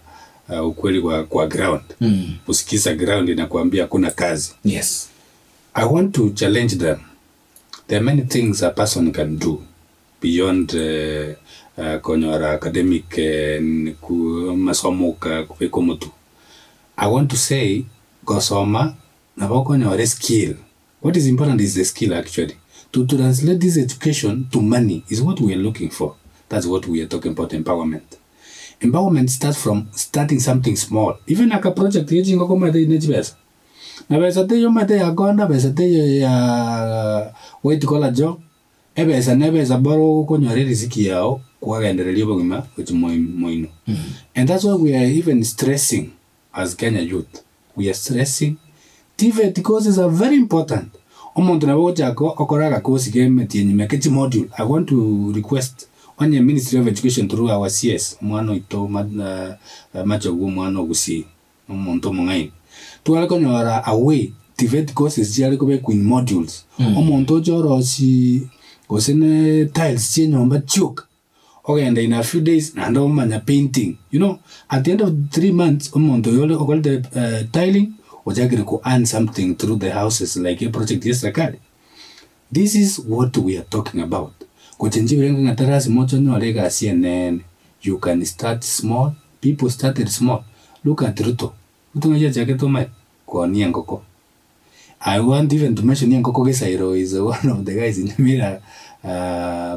uh, ukweli kwa, kwa ground. Kusikiza ground inakuambia hakuna kazi. Yes. I want to challenge them. There are many things a person can do beyond konyora academic amasomo kobeka omotwe. I want to say gosoma nabo okonyora eskill, what is important is the skill actually. To translate this education to money is what we are looking for, that's what we are talking about empowerment. Empowerment starts from starting something small, even like a project ye chingoko omanyete ne chibesa. Na besa teiyo omanyete ya konda, besa teiyo ya white collar job. Ebesa nebesa boro okonyora erisiki yao kwagendereria obogima gochia moino. And that's why we are even stressing as Kenya youth, we are stressing TVET courses are very important. Omonto nabo ogochaka okore agakosi ka emetienyi meke chimodule, I want to request onye ministry of education through our CS omwana oito Machogu omwana o Gusii. Omonto omong'aini. Tware konyora a way TVET courses chiare kobekwa in modules. Omonto oche orosie gose ne tiles chia enyomba chioka, ogenda in a few days naende omanya painting. You know, at the end of 3 months, omonto oyo ore okorete tiling, ochakire ko earn something through the houses like eproject ya eserekari. This is what we are talking about. Gochenchia ebirengo ng'a tari lasima oche onyore egasi eneene, you can start small, people started small. Look at Ruto, Ruto ng'ai achakete omanyete? Koonia engoko. I want even to mention engoko Gesairo is one of the guys in Nyamira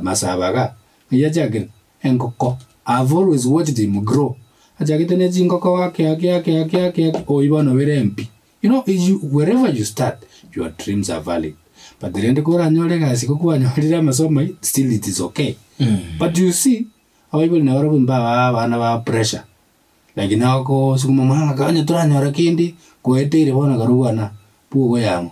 Masaba igaa, ng'ai achakire? Engoko. I've always watched him grow. Achakete ne chingoko ake ake ake ake ake ake, oywo bono obeire MP. You know you wherever you start your dreams are valid but rende koranyore egasi igo kwanyorire amasomo aywo still it is okay but you see abaibori nabarabwo mbabaa abana ba pressure like nagokosukuma omwana ng'a onye toranyora kende koeteire bono karibu bwana bwogoyang'o.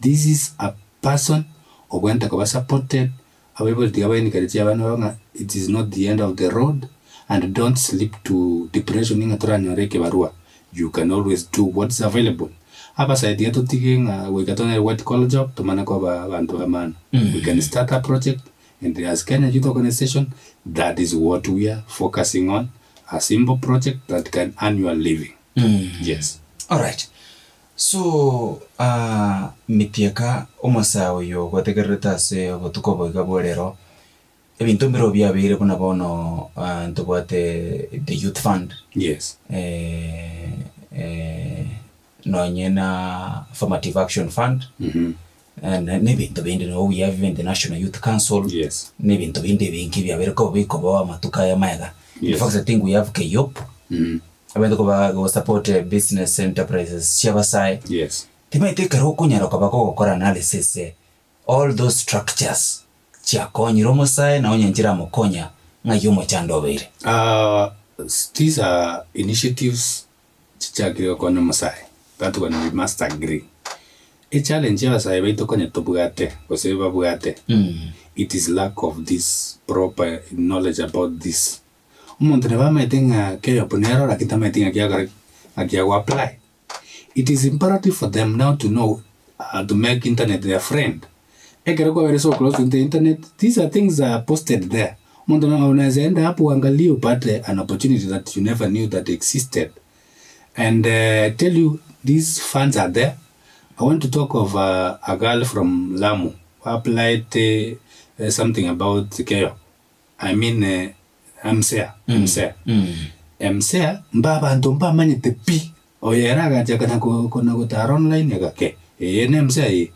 This is a person obwenerete koba supported, abaibori tiga ba encourage abana babo ng'a it is not the end of the road and don't slip to depression ng'a toranyore ekebarua, you can always do what is available. Abasae tiga totige ng'a goika tonyore white collar job tomanye koba abanto ba maana. We can start a project and as Kenya Youth Organization that is what we are focusing on, a simple project that can earn you a living. Yes. Alright. So mitieka omosae oyo gwategererete ase obotuko obo iga bwa rero, ebinto mbirobio biabeire buna bono ntobwate the youth fund, Yes. nonye na affirmative action fund, na ebinto binde nabo we have even the national youth council, Yes. na ebinto binde ebinge biabeire koba bikoba amatuko aya amaega. In Yes. fact I think we have KYEOP, Abande koba gosupport business enterprises chi'abasae. Yes. Timaete ekero okonyara koba kogokora analysis all those structures chiakonyire omosae na onye nchiramokonya ng'ai omochando obeire. These are initiatives chichakire gokonya omosae, that one we must agree. Echallenge y'abasae baito konya tobwate gose babwate, it is lack of this proper knowledge about this. Omonto nabo amaete ng'a KEYOP nere lakini tamaeti ng'a kiagokora ki? Ng'a kiago apply. It is imperative for them now to know to make internet their friend. Ekero kwabeire so close to the internet, these are things are posted there. Omonto na unaweza enda hapo uangalie upate an opportunity that you never knew that existed. And I tell you these funds are there. I want to talk of a girl from Lamu who applied something about KEYOP. I mean MCA, MCA. MCA mba abanto mbamanyete pi, oyo ere agachaka na ko na gotara online agake, eye ne MCA eye.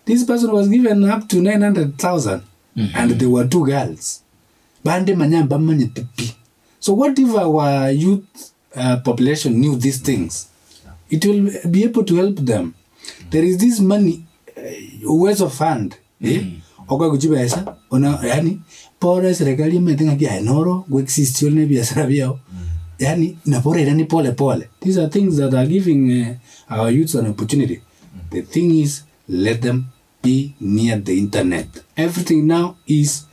This person was given up to 900,000 and they were two girls. Bande manya mbamanyete pi. So what if our youth population knew these things? It will be able to help them. There is this money, Uwezo Fund, eh, okoegwa chibesa, ona yaani bono eserekari emanyete ng'aki aye noro goexist ore na ebiasara biao, yaani nabo orairanie pole pole. These are things that are giving our youths an opportunity. The thing is, let them be near the internet. Everything now is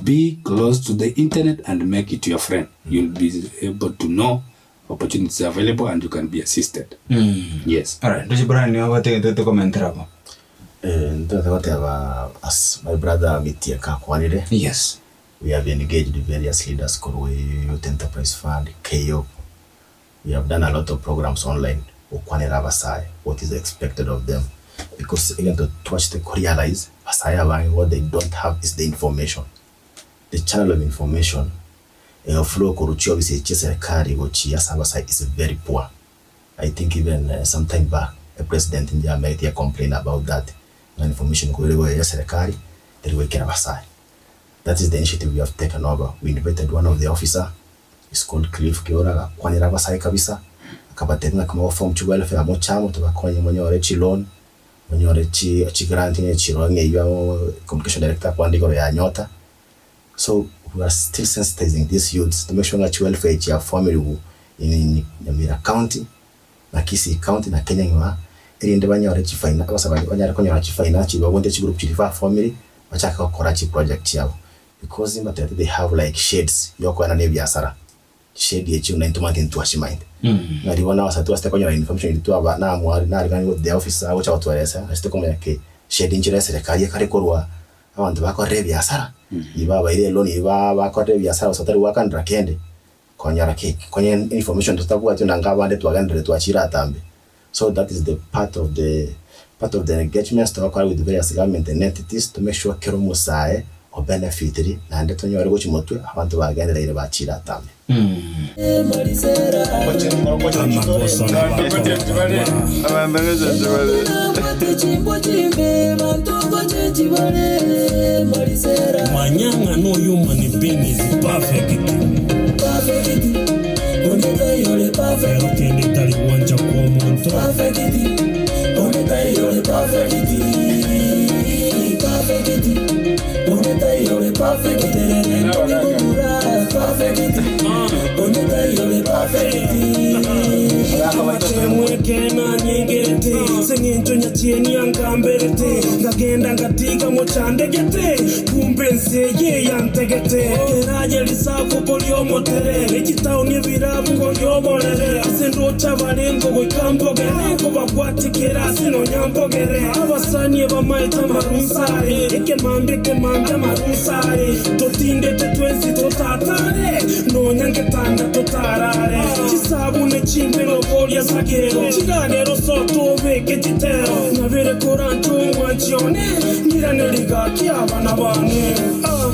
Be close to the internet and make it your friend. You'll be able to know opportunities available and you can be assisted. Yes. Alright, ndoche Brian nigo obwate tokomentera abwo. Eh, ntotagete goteba as my brother Mitieka akwanire, Yes. we have engaged various leaders korwa Youth Enterprise Fund, KYEOP, we have done a lot of programs online gokwanera abasae what is expected of them because egento twachete ko realize abasae abange what they don't have is the information, the channel of information ego flow korwa chiofisi echi chia eserekari gochia ase abasae is very poor. I think even some time back e president njamereti a complain about that ng'a information korwa ere gocha ya eserekari teri goikera abasae. That is the initiative we have taken over, we invited one of the officer is called Cliff Kiora agakwanera abasae kabisa, akabatebia ng'a ekero mogoform chiwelfare moche amo tobakonye monyore chiloan, monyore chi chigrant ng'a chiroo ng'a eywo amo communication director akwanire igoro ya Nyota. So we are still sensitizing these youths to make sure ng'a chiwelfare echi chiaformirwe in Nyamira county na Kisii county na Kenya engima erinde banyore chifina abasae baria banyare konyora chifinancial babwate chigroup chiria baformire bachake gokora chiproject chiabo. Because mbatebete they have like shades yokoenana ebiasara, chishade echio naintwe tomanyete ntitwachimaete. Ng'a riria bono abasae twasete konyora information riria twaba namwari narigani the officer agocha gotueresa ase tokomanya ki shade nchire eserekari ekare korwa abanto bakorera ebiasara, ibabaire eloni iba bakorera ebiasara gose batari goakanera kende, konyora ki konye information totabwati buna nka abande twagenderire twachire atambe. So that is the part of the part of the engagements togokora with various government entities to make sure kera omosae o benefitiri naende tonyore gochia motwe abanto bagendereire bachire atambe. Amagoso Manya ng'a no human being is perfect. Ero kende tari gwancha kw'omonto. As'engencho nyachieni angamberete, nkagenda ngatiga mochandegete, kumbe ense eye yantegete. Keraye risabu koria omotere, ne chitaoni ebirabu koria oborere. Ase ndoche abarengo goika mbogere, nkobabwatie kera ase nonya mbogere. Abasani ebamaete amarunsa are, ekemambia ekemambia amarunsa are. Totindete twensi totatare, nonya. Nonya ngetanda totarare, chisabune chimbe noboria sagero, chiragero soto obeke chitero, nabere koranche omwanchi one, ng'irane rigaki abana bane.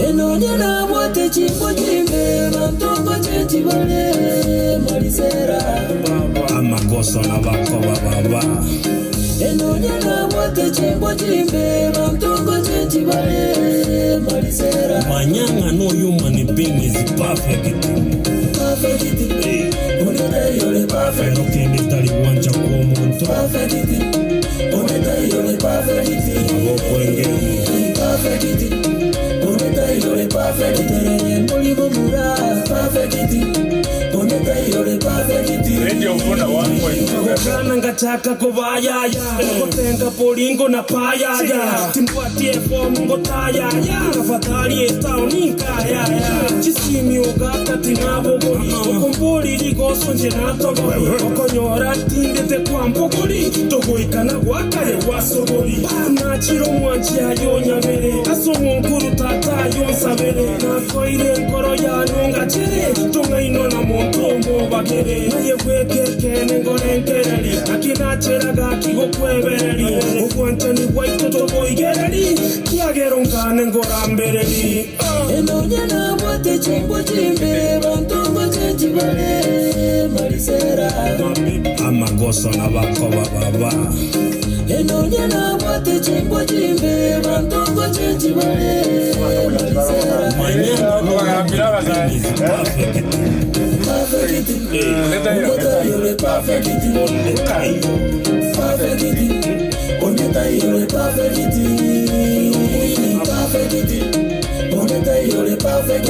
Enonya nabwate chimbwa chimbe, banto mbachechi bare marisera. Amagoso nabakoba baba. Enonya nabwate chimbwa chimbe, banto mbachechi bare marisera. Manyanga no human being is perfect. Perfect, onde yole perfect. Nokende tari gwancha kwa omonto. Perfect, onde yole perfect. Abokwengeri. Perfect, onde yole perfect. Muri bomura perfect, onde yole perfect. Radio Vuna 1.2 FM. Kana ngachaka kubayaya gotenga polingo na payaya timbwatie fomu ngotayaya kafatari etaoni nkayaya chisimi ogaka tinabogori okombori rigoso nje natogori okonyora ntindete kwa mbogori togoikana gwakare gwasogori nachiro mwanchi ayo nyabere ase omonkuru tata ayo nsabere nakoire enkoro yanongachere tong'ainwa na monto omobagere naye bwekekene ngorenkereri akinacheraga kigokwebereri obwanchani bwaito toboigereri kiagero nkane ngorambereri Enonya nabwate chimbwa chimbe, banto mbachechi bare marisera. Amagoso nabakoba baba. Enonya nabwate chimbwa chimbe, banto mbachechi bare marisera. Manyanga no human being is perfect. Perfect, onde yole perfect. Perfect, onde yole perfect. Perfect, onde yole perfect.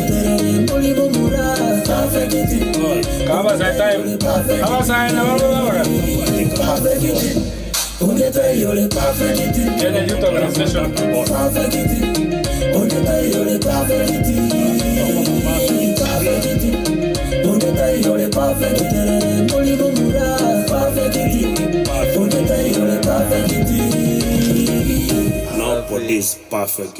Muri bomura perfect. Kabasa time. Kabasa na baba baba. Perfect, onde yole perfect. Kenya Youth Organization. Perfect, onde yole perfect. Perfect, onde yole perfect. Muri bomura perfect. Onde yole perfect. Nobody's perfect.